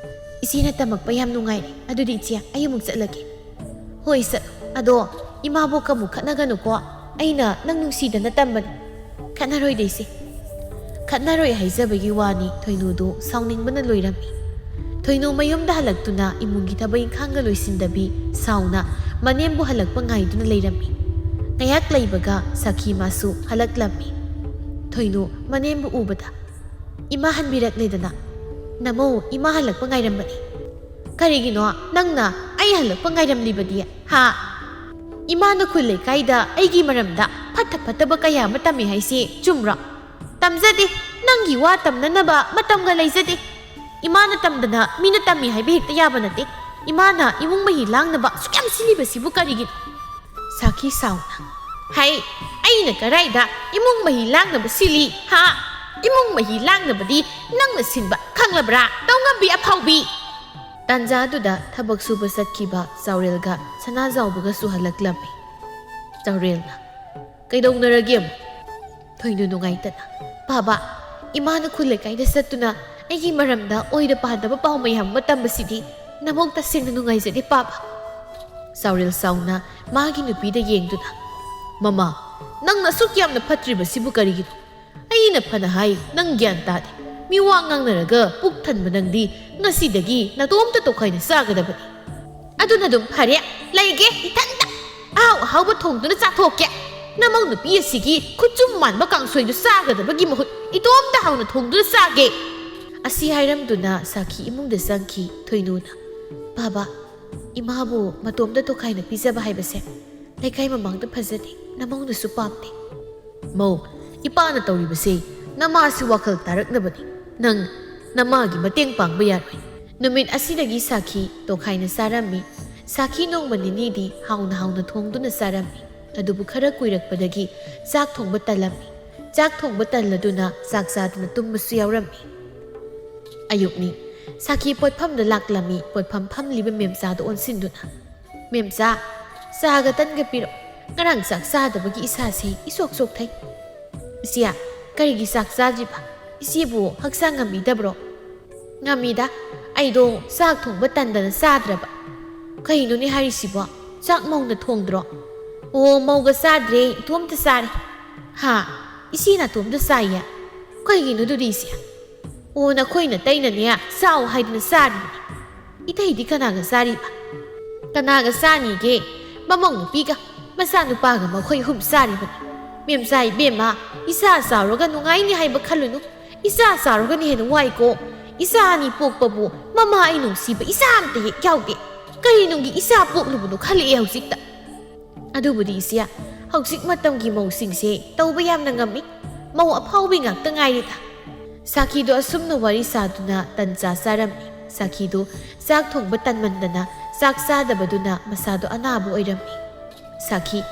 ꯏꯆꯦꯅ ꯇꯝꯃꯛꯄ ꯌꯥꯝ ꯅꯨꯡꯉꯥꯏꯔꯦ꯫ ꯑꯗꯨꯗꯤ ꯏꯆꯦ, ꯑꯩ ꯑꯃꯨꯛ ꯆꯠꯂꯒꯦ"꯫ "ꯍꯣꯏ, ꯆꯠꯂꯣ꯫ ꯑꯗꯣ ꯏꯃꯥꯕꯣꯛꯀ ꯑꯃꯨꯛ ꯈꯠꯅꯒꯅꯨꯀꯣ꯫ ꯑꯩꯅ ꯅꯪ ꯅꯨꯡꯁꯤꯗꯅ ꯇꯝꯕꯅꯤ꯫ ꯈꯠꯅꯔꯣꯏꯗ ꯏꯆꯦ"꯫ ꯈꯠꯅꯔꯣꯏ ꯍꯥꯏꯖꯕꯒꯤ ꯋꯥꯅꯤ, ꯊꯣꯏꯅꯨꯗꯨ ꯁꯥꯎꯅꯤꯡꯕꯅ ꯂꯣꯏꯔꯝꯃꯤ꯫ ꯊꯣꯏꯅꯨ ꯃꯌꯨꯝꯗ ꯍꯜꯂꯛꯇꯨꯅ ꯏꯃꯨꯡꯒꯤ ꯊꯕꯛ ꯏꯪꯈꯥꯡꯒ ꯂꯣꯏꯁꯤꯟꯗꯕꯤ ꯁꯥꯎꯅ ꯃꯅꯦꯝꯕꯨ ꯍꯜꯂꯛꯄ ꯉꯥꯏꯗꯨꯅ ꯂꯩꯔꯝꯃꯤ꯫ ꯉꯥꯏꯍꯥꯛ ꯂꯩꯕꯒ ꯁꯥꯈꯤ ꯃꯥꯁꯨ ꯍꯜꯂꯛꯂꯝꯃꯤ꯫ ꯊꯣꯏꯅꯨ ꯃꯅꯦꯝꯕꯨ ꯎꯕꯗ, "ꯏꯃꯥ ꯍꯟꯕꯤꯔꯛꯂꯦꯗꯅ꯫ ꯅꯃꯧ ꯏꯃꯥ ꯍꯜꯂꯛꯄ ꯉꯥꯏꯔꯝꯕꯅꯤ"꯫ "ꯀꯔꯤꯒꯤꯅꯣ ꯅꯪꯅ ꯑꯩ ꯍꯜꯂꯛꯄ ꯉꯥꯏꯔꯝꯂꯤꯕꯗꯤ, ꯍꯥ? ꯏꯃꯥꯅ ꯈꯨꯜ ꯂꯩꯀꯥꯏꯗ ꯑꯩꯒꯤ ꯃꯔꯝꯗ ꯐꯠꯇ ꯐꯠꯇꯕ ꯀꯌꯥ ꯑꯃ ꯇꯝꯃꯤ ꯍꯥꯏꯁꯤ ꯆꯨꯝꯕ꯭ꯔꯣ?" "ꯇꯝꯖꯗꯦ꯫ ꯅꯪꯒꯤ ꯋꯥ ꯇꯝꯅꯅꯕ ꯃꯇꯝꯒ ꯂꯩꯖꯗꯦ"꯫ ꯏꯃꯥꯅ ꯇꯝꯗꯅ ꯃꯤꯅ ꯇꯝꯃꯤ ꯍꯥꯏꯕ ꯍꯦꯛꯇ ꯌꯥꯕ ꯅꯠꯇꯦ꯫ ꯏꯃꯥꯅ ꯏꯃꯨꯡ ꯃꯍꯤ ꯂꯥꯡꯅꯕ ꯑꯁꯨꯛ ꯌꯥꯝ ꯁꯤꯜꯂꯤꯕꯁꯤꯕꯨ ꯀꯔꯤꯒꯤꯅꯣ? ꯁꯥꯈꯤ ꯁꯥꯎꯅ, "ꯍꯩ, ꯑꯩꯅ ꯀꯗꯥꯏꯗ ꯏꯃꯨꯡ ꯃꯍꯤ ꯂꯥꯡꯅꯕ ꯁꯤꯜꯂꯤ, ꯍꯥ? ꯏꯃꯨꯡ ꯃꯍꯤ ꯂꯥꯡꯅꯕꯗꯤ ꯅꯪꯅ ꯁꯤꯟꯕ ꯈꯪꯂꯕ꯭ꯔꯥ, ꯇꯧꯉꯝꯕꯤ ꯑꯐꯥꯎꯕꯤ?" ꯇꯥꯟꯖꯥꯗꯨꯗ ꯊꯕꯛ ꯁꯨꯕ ꯆꯠꯈꯤꯕ ꯆꯥꯎꯔꯦꯜꯒ ꯁꯅꯥꯖꯥꯎꯕꯒꯁꯨ ꯍꯜꯂꯛꯂꯝꯃꯤ꯫ ꯆꯥꯎꯔꯦꯜꯅ, "ꯀꯩꯗꯧꯅꯔꯒꯦ ꯑꯃꯨꯛ?" ꯊꯣꯏꯅꯨ ꯅꯨꯡꯉꯥꯏꯇꯅ, "ꯄꯥꯕ, ꯏꯃꯥꯅ ꯈꯨꯜ ꯂꯩꯀꯥꯏꯗ ꯆꯠꯇꯨꯅ ꯑꯩꯒꯤ ꯃꯔꯝꯗ ꯑꯣꯏꯗ ꯄꯥꯗꯕ ꯄꯥꯎ ꯃꯌꯥꯝ ꯑꯃ ꯇꯝꯕꯁꯤꯗꯤ ꯅꯃꯧ ꯇꯁꯦꯡꯅ ꯅꯨꯡꯉꯥꯏꯖꯗꯦ, ꯄꯥꯕ꯫" ꯆꯥꯎꯔꯦꯜ ꯁꯥꯎꯅ ꯃꯥꯒꯤ ꯅꯨꯄꯤꯗ ꯌꯦꯡꯗꯨꯅ, "ꯃꯃꯥ, ꯅꯪꯅ ꯑꯁꯨꯛ ꯌꯥꯝꯅ ꯐꯠꯇ꯭ꯔꯤꯕꯁꯤꯕꯨ ꯀꯔꯤꯒꯤꯅꯣ? ꯑꯩꯅ ꯐꯅ ꯍꯥꯏ, ꯅꯪ ꯒ꯭ꯌꯥꯟ ꯇꯥꯗꯦ꯫ ꯃꯤ ꯋꯥ ꯉꯥꯡꯅꯔꯒ ꯄꯨꯛ ꯊꯟꯕ ꯅꯪꯗꯤ ꯉꯁꯤꯗꯒꯤ ꯅꯇꯣꯝꯇ ꯇꯣꯈꯥꯏꯅ ꯆꯥꯒꯗꯕꯅꯤ꯫" "ꯑꯗꯨꯅ ꯑꯗꯨꯝ ꯐꯔꯦ, ꯂꯩꯒꯦ ꯏꯊꯟꯇ꯫ ꯑꯍꯥꯎ ꯑꯍꯥꯎꯕ ꯊꯣꯡꯗꯨꯅ ꯆꯥꯊꯣꯛꯀꯦ꯫ ꯅꯃꯧ ꯅꯨꯄꯤ ꯑꯁꯤꯒꯤ ꯈꯨꯠꯆꯨꯝ ꯃꯥꯟꯕ ꯀꯥꯡꯁꯣꯏꯗꯨ ꯆꯥꯒꯗꯕꯒꯤ ꯃꯍꯨꯠ ꯏꯇꯣꯝꯇ ꯍꯥꯎꯅ ꯊꯣꯡꯗꯨꯅ ꯆꯥꯒꯦ꯫" ꯑꯁꯤ ꯍꯥꯏꯔꯝꯗꯨꯅ ꯁꯥꯈꯤ ꯏꯃꯨꯡꯗ ꯆꯪꯈꯤ ꯊꯣꯏꯅꯨꯅ꯫ "ꯄꯥꯕ, ꯏꯃꯥꯕꯨ ꯃꯇꯣꯝꯇ ꯇꯣꯈꯥꯏꯅ ꯄꯤꯖꯕ ꯍꯥꯏꯕꯁꯦ ꯂꯩꯀꯥꯏ ꯃꯃꯥꯡꯗ ꯐꯖꯗꯦ, ꯅꯃꯧꯅꯁꯨ ꯄꯥꯝꯗꯦ꯫" "ꯃꯧ, ꯏꯄꯥꯅ ꯇꯧꯔꯤꯕꯁꯦ ꯅꯃꯥꯁꯤ ꯋꯥꯈꯜ ꯇꯥꯔꯛꯅꯕꯅꯤ꯫ ꯅꯪ ꯅꯃꯥꯒꯤ ꯃꯇꯦꯡ ꯄꯥꯡꯕ ꯌꯥꯔꯣꯏ꯫" ꯅꯨꯃꯤꯠ ꯑꯁꯤꯗꯒꯤ ꯁꯥꯈꯤ ꯇꯣꯈꯥꯏꯅ ꯆꯥꯔꯝꯃꯤ꯫ ꯁꯥꯈꯤ ꯅꯣꯡꯃ ꯅꯤꯅꯤꯗꯤ ꯍꯥꯎꯅ ꯍꯥꯎꯅ ꯊꯣꯡꯗꯨꯅ ꯆꯥꯔꯝꯃꯤ꯫ ꯑꯗꯨꯕꯨ ꯈꯔ ꯀꯨꯏꯔꯛꯄꯗꯒꯤ ꯆꯥꯛ ꯊꯣꯡꯕ ꯇꯜꯂꯝꯃꯤ꯫ ꯆꯥꯛ ꯊꯣꯡꯕ ꯇꯜꯂꯗꯨꯅ ꯆꯥꯛ ꯆꯥꯗꯅ ꯇꯨꯝꯕꯁꯨ ꯌꯥꯎꯔꯝꯃꯤ꯫ ꯑꯌꯨꯛꯅꯤ꯫ ꯁꯥꯈꯤ ꯄꯣꯠꯐꯝꯗ ꯂꯥꯛꯂꯝꯃꯤ꯫ ꯄꯣꯠꯐꯝ ꯐꯝꯂꯤꯕ ꯃꯦꯝꯆꯥꯗ ꯑꯣꯟꯁꯤꯟꯗꯨꯅ, "ꯃꯦꯝꯆꯥ, ꯆꯥꯒ ꯇꯟꯒ ꯄꯤꯔꯛ꯫ ꯉꯔꯥꯡ ꯆꯥꯛ ꯆꯥꯗꯕꯒꯤ ꯏꯁꯥꯁꯤ ꯏꯁꯣꯛ ꯁꯣꯛꯊꯩ꯫" "ꯏꯆꯦ, ꯀꯔꯤꯒꯤ ꯆꯥꯛ ꯆꯥꯗ꯭ꯔꯤꯕ? ꯏꯆꯦꯕꯨ ꯍꯛꯆꯥꯡ ꯉꯝꯕꯤꯗꯕ꯭ꯔꯣ?" "ꯉꯝꯃꯤꯗ, ꯑꯩꯗꯣ ꯆꯥꯛ ꯊꯣꯡꯕ ꯇꯟꯗꯅ ꯆꯥꯗ꯭ꯔꯕ꯫" "ꯀꯩꯅꯣꯅꯦ ꯍꯥꯏꯔꯤꯁꯤꯕꯣ? ꯆꯥꯛ ꯃꯧꯅ ꯊꯣꯡꯗ꯭ꯔꯣ?" "ꯑꯣ, ꯃꯧꯒ ꯆꯥꯗ꯭ꯔꯦ, ꯏꯇꯣꯝꯇ ꯆꯥꯔꯦ꯫" "ꯍꯥ? ꯏꯆꯦ ꯅꯥꯇꯣꯝꯇ ꯆꯥꯏꯌꯦ? ꯀꯩꯒꯤꯅꯣ ꯑꯗꯨꯗꯤ ꯏꯆꯦ?" "ꯑꯣ, ꯅꯈꯣꯏ ꯅꯇꯩꯅꯅꯦ ꯆꯥꯎ ꯍꯥꯏꯗꯅ ꯆꯥꯔꯤꯕꯅꯤ꯫" "ꯏꯇꯩꯗꯤ ꯀꯅꯥꯒ ꯆꯥꯔꯤꯕ?" "ꯀꯅꯥꯒ ꯆꯥꯅꯤꯒꯦ? ꯃꯃꯧ ꯅꯨꯄꯤꯒ ꯃꯆꯥꯅꯨꯄꯥꯒ ꯃꯈꯣꯏ ꯑꯍꯨꯝ ꯆꯥꯔꯤꯕꯅꯤ꯫" "ꯃꯦꯝꯆꯥ ꯏꯕꯦꯝꯃ, ꯏꯆꯥ ꯆꯥꯎꯔꯒ ꯅꯨꯡꯉꯥꯏꯅꯤ ꯍꯥꯏꯕ ꯈꯜꯂꯨꯅꯨ꯫ ꯏꯆꯥ ꯆꯥꯎꯔꯒꯅ ꯍꯦꯟꯅ ꯋꯥꯏꯀꯣ꯫ ꯏꯆꯥ ꯑꯅꯤ ꯄꯣꯛꯄꯕꯨ ꯃꯃꯥ ꯑꯩ ꯅꯨꯡꯁꯤꯕ ꯏꯆꯥ ꯑꯝꯇ ꯍꯦꯛ ꯌꯥꯎꯗꯦ꯫ ꯀꯔꯤ ꯅꯨꯡꯒꯤ ꯏꯆꯥ ꯄꯣꯛꯂꯨꯕꯅꯣ ꯈꯜꯂꯛꯑꯦ ꯍꯧꯖꯤꯛꯇ꯫" "ꯑꯗꯨꯕꯨꯗꯤ ꯏꯆꯦ, ꯍꯧꯖꯤꯛ ꯃꯇꯝꯒꯤ ꯃꯧꯁꯤꯡꯁꯦ ꯇꯧꯕ ꯌꯥꯝꯅ ꯉꯝꯃꯤ꯫ ꯃꯧ ꯑꯐꯥꯎꯕꯤ ꯉꯥꯛꯇ ꯉꯥꯏꯔꯦꯗ꯫" ꯁꯥꯈꯤꯗꯨ ꯑꯁꯨꯝꯅ ꯋꯥꯔꯤ ꯁꯥꯗꯨꯅ ꯇꯟ ꯆꯥ ꯆꯥꯔꯝꯃꯤ꯫ ꯁꯥꯈꯤꯗꯨ ꯆꯥꯛ ꯊꯣꯡꯕ ꯇꯟꯃꯟꯗꯅ ꯆꯥꯛ ꯆꯥꯗꯕꯗꯨꯅ ꯃꯁꯥꯗꯣ ꯑꯅꯥꯕ ꯑꯣꯏꯔꯝꯃꯤ꯫ ꯁꯥꯈꯤ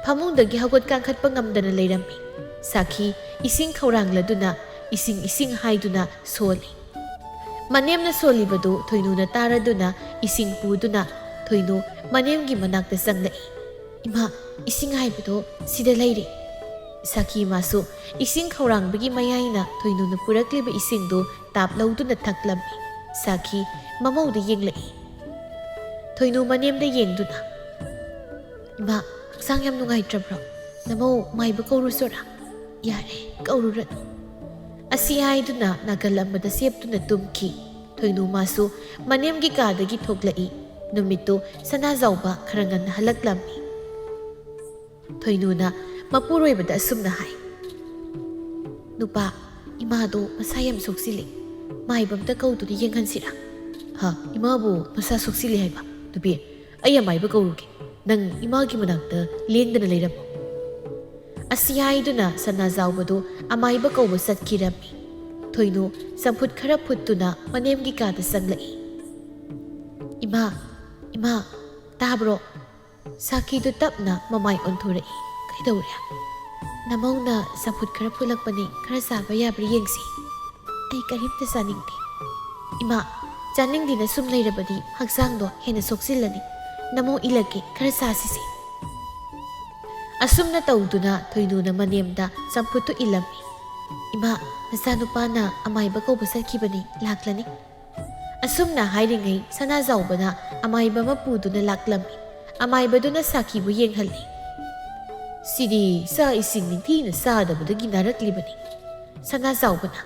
ꯐꯃꯨꯡꯗꯒꯤ ꯍꯧꯒꯠ ꯀꯥꯡꯈꯠꯄ ꯉꯝꯗꯅ ꯂꯩꯔꯝꯃꯤ꯫ ꯁꯥꯈꯤ ꯏꯁꯤꯡ ꯈꯧꯔꯥꯡꯂꯗꯨꯅ ꯏꯁꯤꯡ ꯏꯁꯤꯡ ꯍꯥꯏꯗꯨꯅ ꯁꯣꯜꯂꯤ꯫ ꯃꯅꯦꯝꯅ ꯁꯣꯜꯂꯤꯕꯗꯨ ꯊꯣꯏꯅꯨꯅ ꯇꯥꯔꯗꯨꯅ ꯏꯁꯤꯡ ꯄꯨꯗꯨꯅ ꯊꯣꯏꯅꯨ ꯃꯅꯦꯝꯒꯤ ꯃꯅꯥꯛꯇ ꯆꯪꯂꯛꯏ꯫ "ꯏꯃꯥ, ꯏꯁꯤꯡ ꯍꯥꯏꯕꯗꯣ ꯁꯤꯗ ꯂꯩꯔꯦ꯫" ꯁꯥꯈꯤ ꯃꯥꯁꯨ ꯏꯁꯤꯡ ꯈꯧꯔꯥꯡꯕꯒꯤ ꯃꯌꯥꯏꯅ ꯊꯣꯏꯅꯨꯅ ꯄꯨꯔꯛꯂꯤꯕ ꯏꯁꯤꯡꯗꯨ ꯇꯥꯞ ꯂꯧꯗꯨꯅ ꯊꯛꯂꯝꯃꯤ꯫ ꯁꯥꯈꯤ ꯃꯃꯧꯗ ꯌꯦꯡꯂꯛꯏ꯫ ꯊꯣꯏꯅꯨ ꯃꯅꯦꯝꯗ ꯌꯦꯡꯗꯨꯅ, "ꯏꯃꯥ, ꯍꯛꯆꯥꯡ ꯌꯥꯝ ꯅꯨꯡꯉꯥꯏꯇ꯭ꯔꯕ꯭ꯔꯣ? ꯅꯃꯧ ꯃꯥꯏꯕ ꯀꯧꯔꯨꯁꯣꯔꯥ?" "ꯌꯥꯔꯦ, ꯀꯧꯔꯨꯔꯅꯨ꯫" ꯑꯁꯤ ꯍꯥꯏꯗꯨꯅ ꯅꯥꯀꯜ ꯑꯃꯗ ꯁꯦꯞꯇꯨꯅ ꯇꯨꯝꯈꯤ꯫ ꯊꯣꯏꯅꯨ ꯃꯥꯁꯨ ꯃꯅꯦꯝꯒꯤ ꯀꯥꯗꯒꯤ ꯊꯣꯛꯂꯛꯏ꯫ ꯅꯨꯃꯤꯠꯇꯨ ꯁꯅꯥꯖꯥꯎꯕ ꯈꯔ ꯉꯟꯅ ꯍꯜꯂꯛꯂꯝꯃꯤ꯫ ꯊꯣꯏꯅꯨꯅ ꯃꯄꯨꯔꯣꯏꯕꯗ ꯑꯁꯨꯝꯅ ꯍꯥꯏ, "ꯅꯨꯄꯥ, ꯏꯃꯥꯗꯣ ꯃꯁꯥ ꯌꯥꯝ ꯁꯣꯛꯆꯤꯜꯂꯤ꯫ ꯃꯥꯏꯕ ꯑꯝꯇ ꯀꯧꯗꯨꯅ ꯌꯦꯡꯍꯟꯁꯤꯔꯥ?" "ꯍꯥ, ꯏꯃꯥꯕꯨ ꯃꯁꯥ ꯁꯣꯛꯆꯤꯜꯂꯤ ꯍꯥꯏꯕ? ꯅꯨꯄꯤ, ꯑꯩ ꯑꯃꯥꯏꯕ ꯀꯧꯔꯨꯒꯦ꯫ ꯅꯪ ꯏꯃꯥꯒꯤ ꯃꯅꯥꯛꯇ ꯂꯦꯡꯗꯅ ꯂꯩꯔꯝꯃꯨ꯫" ꯑꯁꯤ ꯍꯥꯏꯗꯨꯅ ꯁꯅꯥꯖꯥꯎꯕꯗꯨ ꯑꯃꯥꯏꯕ ꯀꯧꯕ ꯆꯠꯈꯤꯔꯝꯃꯤ꯫ ꯊꯣꯏꯅꯨ ꯆꯝꯐꯨꯠ ꯈꯔ ꯐꯨꯠꯇꯨꯅ ꯃꯅꯦꯝꯒꯤ ꯀꯥꯗ ꯆꯪꯂꯛꯏ꯫ "ꯏꯃꯥ, ꯏꯃꯥ, ꯇꯥꯕ꯭ꯔꯣ?" ꯁꯥꯈꯤꯗꯨ ꯇꯞꯅ ꯃꯃꯥꯏ ꯑꯣꯟꯊꯣꯔꯛꯏ꯫ "ꯀꯩꯗꯧꯔꯦ?" "ꯅꯃꯧꯅ ꯆꯝꯐꯨꯠ ꯈꯔ ꯐꯨꯠꯂꯛꯄꯅꯤ, ꯈꯔ ꯆꯥꯕ ꯌꯥꯕ꯭ꯔꯥ ꯌꯦꯡꯁꯤ꯫" "ꯑꯩ ꯀꯔꯤꯝꯇ ꯆꯥꯅꯤꯡꯗꯦ꯫" "ꯏꯃꯥ, ꯆꯥꯅꯤꯡꯗꯦꯅ ꯁꯨꯝ ꯂꯩꯔꯕꯗꯤ ꯍꯛꯆꯥꯡꯗꯣ ꯍꯦꯟꯅ ꯁꯣꯛꯆꯤꯜꯂꯅꯤ꯫ ꯅꯃꯧ ꯏꯜꯂꯛꯀꯦ, ꯈꯔ ꯆꯥꯁꯤꯁꯦ꯫" ꯑꯁꯨꯝꯅ ꯇꯧꯗꯨꯅ ꯊꯣꯏꯅꯨꯅ ꯃꯅꯦꯝꯗ ꯆꯝꯐꯨꯠꯇꯨ ꯏꯜꯂꯝꯃꯤ꯫ "ꯏꯃꯥ, ꯅꯆꯥꯅꯨꯄꯥꯅ ꯑꯃꯥꯏꯕ ꯀꯧꯕ ꯆꯠꯈꯤꯕꯅꯤ, ꯂꯥꯛꯂꯅꯤ꯫" ꯑꯁꯨꯝꯅ ꯍꯥꯏꯔꯤꯉꯩ ꯁꯅꯥꯖꯥꯎꯕꯅ ꯑꯃꯥꯏꯕ ꯑꯃ ꯄꯨꯗꯨꯅ ꯂꯥꯛꯂꯝꯃꯤ꯫ ꯑꯃꯥꯏꯕꯗꯨꯅ ꯁꯥꯈꯤꯕꯨ ꯌꯦꯡꯍꯜꯂꯤ꯫ "ꯁꯤꯗꯤ ꯆꯥꯛ ꯏꯁꯤꯡ ꯅꯤꯡꯊꯤꯅ ꯆꯥꯗꯕꯗꯒꯤ ꯅꯥꯔꯛꯂꯤꯕꯅꯤ꯫" ꯁꯅꯥꯖꯥꯎꯕꯅ,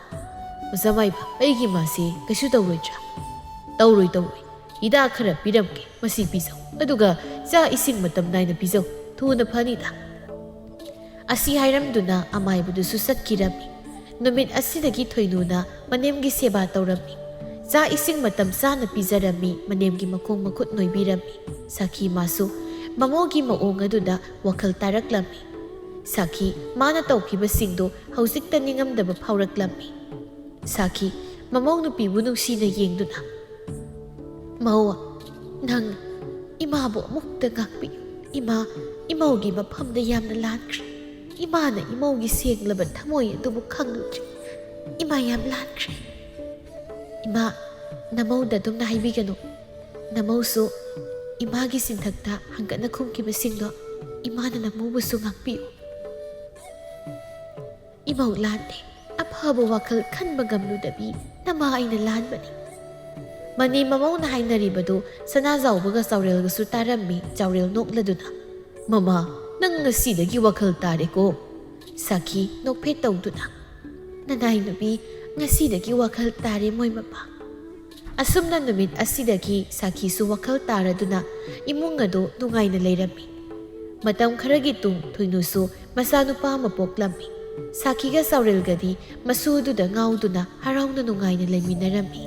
"ꯑꯣꯖꯥ ꯃꯥꯏꯕ, ꯑꯩꯒꯤ ꯃꯥꯁꯦ ꯀꯩꯁꯨ ꯇꯧꯔꯣꯏꯗ꯭ꯔꯥ?" "ꯇꯧꯔꯣꯏ, ꯇꯧꯔꯣꯏ꯫ ꯍꯤꯗꯥꯛ ꯈꯔ ꯄꯤꯔꯝꯒꯦ, ꯃꯁꯤ ꯄꯤꯖꯧ꯫ ꯑꯗꯨꯒ ꯆꯥꯛ ꯏꯁꯤꯡ ꯃꯇꯝ ꯅꯥꯏꯅ ꯄꯤꯖꯧ꯫ ꯊꯨꯅ ꯐꯅꯤꯗ꯫" ꯑꯁꯤ ꯍꯥꯏꯔꯝꯗꯨꯅ ꯑꯃꯥꯏꯕꯗꯨꯁꯨ ꯆꯠꯈꯤꯔꯝꯃꯤ꯫ ꯅꯨꯃꯤꯠ ꯑꯁꯤꯗꯒꯤ ꯊꯣꯏꯅꯨꯅ ꯃꯅꯦꯝꯒꯤ ꯁꯦꯕꯥ ꯇꯧꯔꯝꯃꯤ꯫ ꯆꯥꯛ ꯏꯁꯤꯡ ꯃꯇꯝ ꯆꯥꯅ ꯄꯤꯖꯔꯝꯃꯤ, ꯃꯅꯦꯝꯒꯤ ꯃꯈꯣꯡ ꯃꯈꯨꯠ ꯅꯣꯏꯕꯤꯔꯝꯃꯤ꯫ ꯁꯥꯈꯤ ꯃꯥꯁꯨ ꯃꯃꯧꯒꯤ ꯃꯑꯣꯡ ꯑꯗꯨꯗ ꯋꯥꯈꯜ ꯇꯥꯔꯛꯂꯝꯃꯤ꯫ ꯁꯥꯈꯤ ꯃꯥꯅ ꯇꯧꯈꯤꯕꯁꯤꯡꯗꯨ ꯍꯧꯖꯤꯛꯇ ꯅꯤꯡꯉꯝꯗꯕ ꯐꯥꯎꯔꯛꯂꯝꯃꯤ꯫ ꯁꯥꯈꯤ, ꯃꯃꯧ ꯅꯨꯄꯤꯕꯨ ꯅꯨꯡꯁꯤꯅ ꯌꯦꯡꯗꯨꯅ, "ꯃꯧ, ꯅꯪ ꯏꯃꯥꯕꯨ ꯑꯃꯨꯛꯇ ꯉꯥꯛꯄꯤꯌꯨ꯫ ꯏꯃꯥ ꯏꯃꯧꯒꯤ ꯃꯐꯝꯗ ꯌꯥꯝꯅ ꯂꯥꯟꯈ꯭ꯔꯦ꯫ ꯏꯃꯥꯅ ꯏꯃꯧꯒꯤ ꯁꯦꯡꯂꯕ ꯊꯃꯣꯏ ꯑꯗꯨꯕꯨ ꯈꯪꯂꯨꯗ꯭ꯔꯦ꯫ ꯏꯃꯥ ꯌꯥꯝ ꯂꯥꯟꯈ꯭ꯔꯦ꯫ ꯏꯃꯥ, ꯅꯃꯧꯗ ꯑꯗꯨꯝꯅ ꯍꯥꯏꯕꯤꯒꯅꯨ꯫ ꯅꯃꯧꯁꯨ ꯏꯃꯥꯒꯤ ꯆꯤꯟꯊꯛꯇ ꯍꯪꯒꯠꯅ ꯈꯨꯝꯈꯤꯕꯁꯤꯡꯗꯣ ꯏꯃꯥꯅ ꯅꯃꯧꯕꯨꯁꯨ ꯉꯥꯛꯄꯤꯌꯨ꯫ ꯏꯃꯧ ꯂꯥꯟꯗꯦ꯫ ꯑꯐꯕ ꯋꯥꯈꯜ ꯈꯟꯕ ꯉꯝꯂꯨꯗꯕꯤ ꯅꯃꯥ ꯑꯩꯅ ꯂꯥꯟꯕꯅꯤ꯫" ꯃꯅꯦ ꯃꯃꯧꯅ ꯍꯥꯏꯅꯔꯤꯕꯗꯨ ꯁꯅꯥꯖꯥꯎꯕꯒ ꯆꯥꯎꯔꯦꯜꯒꯁꯨ ꯇꯥꯔꯝꯃꯤ꯫ ꯆꯥꯎꯔꯦꯜ ꯅꯣꯛꯂꯗꯨꯅ, "ꯃꯃꯥ, ꯅꯪ ꯉꯁꯤꯗꯒꯤ ꯋꯥꯈꯜ ꯇꯥꯔꯦꯀꯣ?" ꯁꯥꯈꯤ ꯅꯣꯛꯐꯦꯠ ꯇꯧꯗꯨꯅ, "ꯅꯅꯥꯏ ꯅꯨꯄꯤ, ꯉꯁꯤꯗꯒꯤ ꯋꯥꯈꯜ ꯇꯥꯔꯦ ꯃꯣꯏ ꯃꯃꯥ꯫" ꯑꯁꯨꯝꯅ ꯅꯨꯃꯤꯠ ꯑꯁꯤꯗꯒꯤ ꯁꯥꯈꯤꯁꯨ ꯋꯥꯈꯜ ꯇꯥꯔꯗꯨꯅ ꯏꯃꯨꯡ ꯑꯗꯨ ꯅꯨꯡꯉꯥꯏꯅ ꯂꯩꯔꯝꯃꯤ꯫ ꯃꯇꯝ ꯈꯔꯒꯤ ꯇꯨꯡ ꯊꯣꯏꯅꯨꯁꯨ ꯃꯆꯥꯅꯨꯄꯥ ꯑꯃ ꯄꯣꯛꯂꯝꯃꯤ꯫ ꯁꯥꯈꯤꯒ ꯆꯥꯎꯔꯦꯜꯒꯗꯤ ꯃꯁꯨ ꯑꯗꯨꯗ ꯉꯥꯎꯗꯨꯅ ꯍꯔꯥꯎꯅ ꯅꯨꯡꯉꯥꯏꯅ ꯂꯩꯃꯤꯟꯅꯔꯝꯃꯤ꯫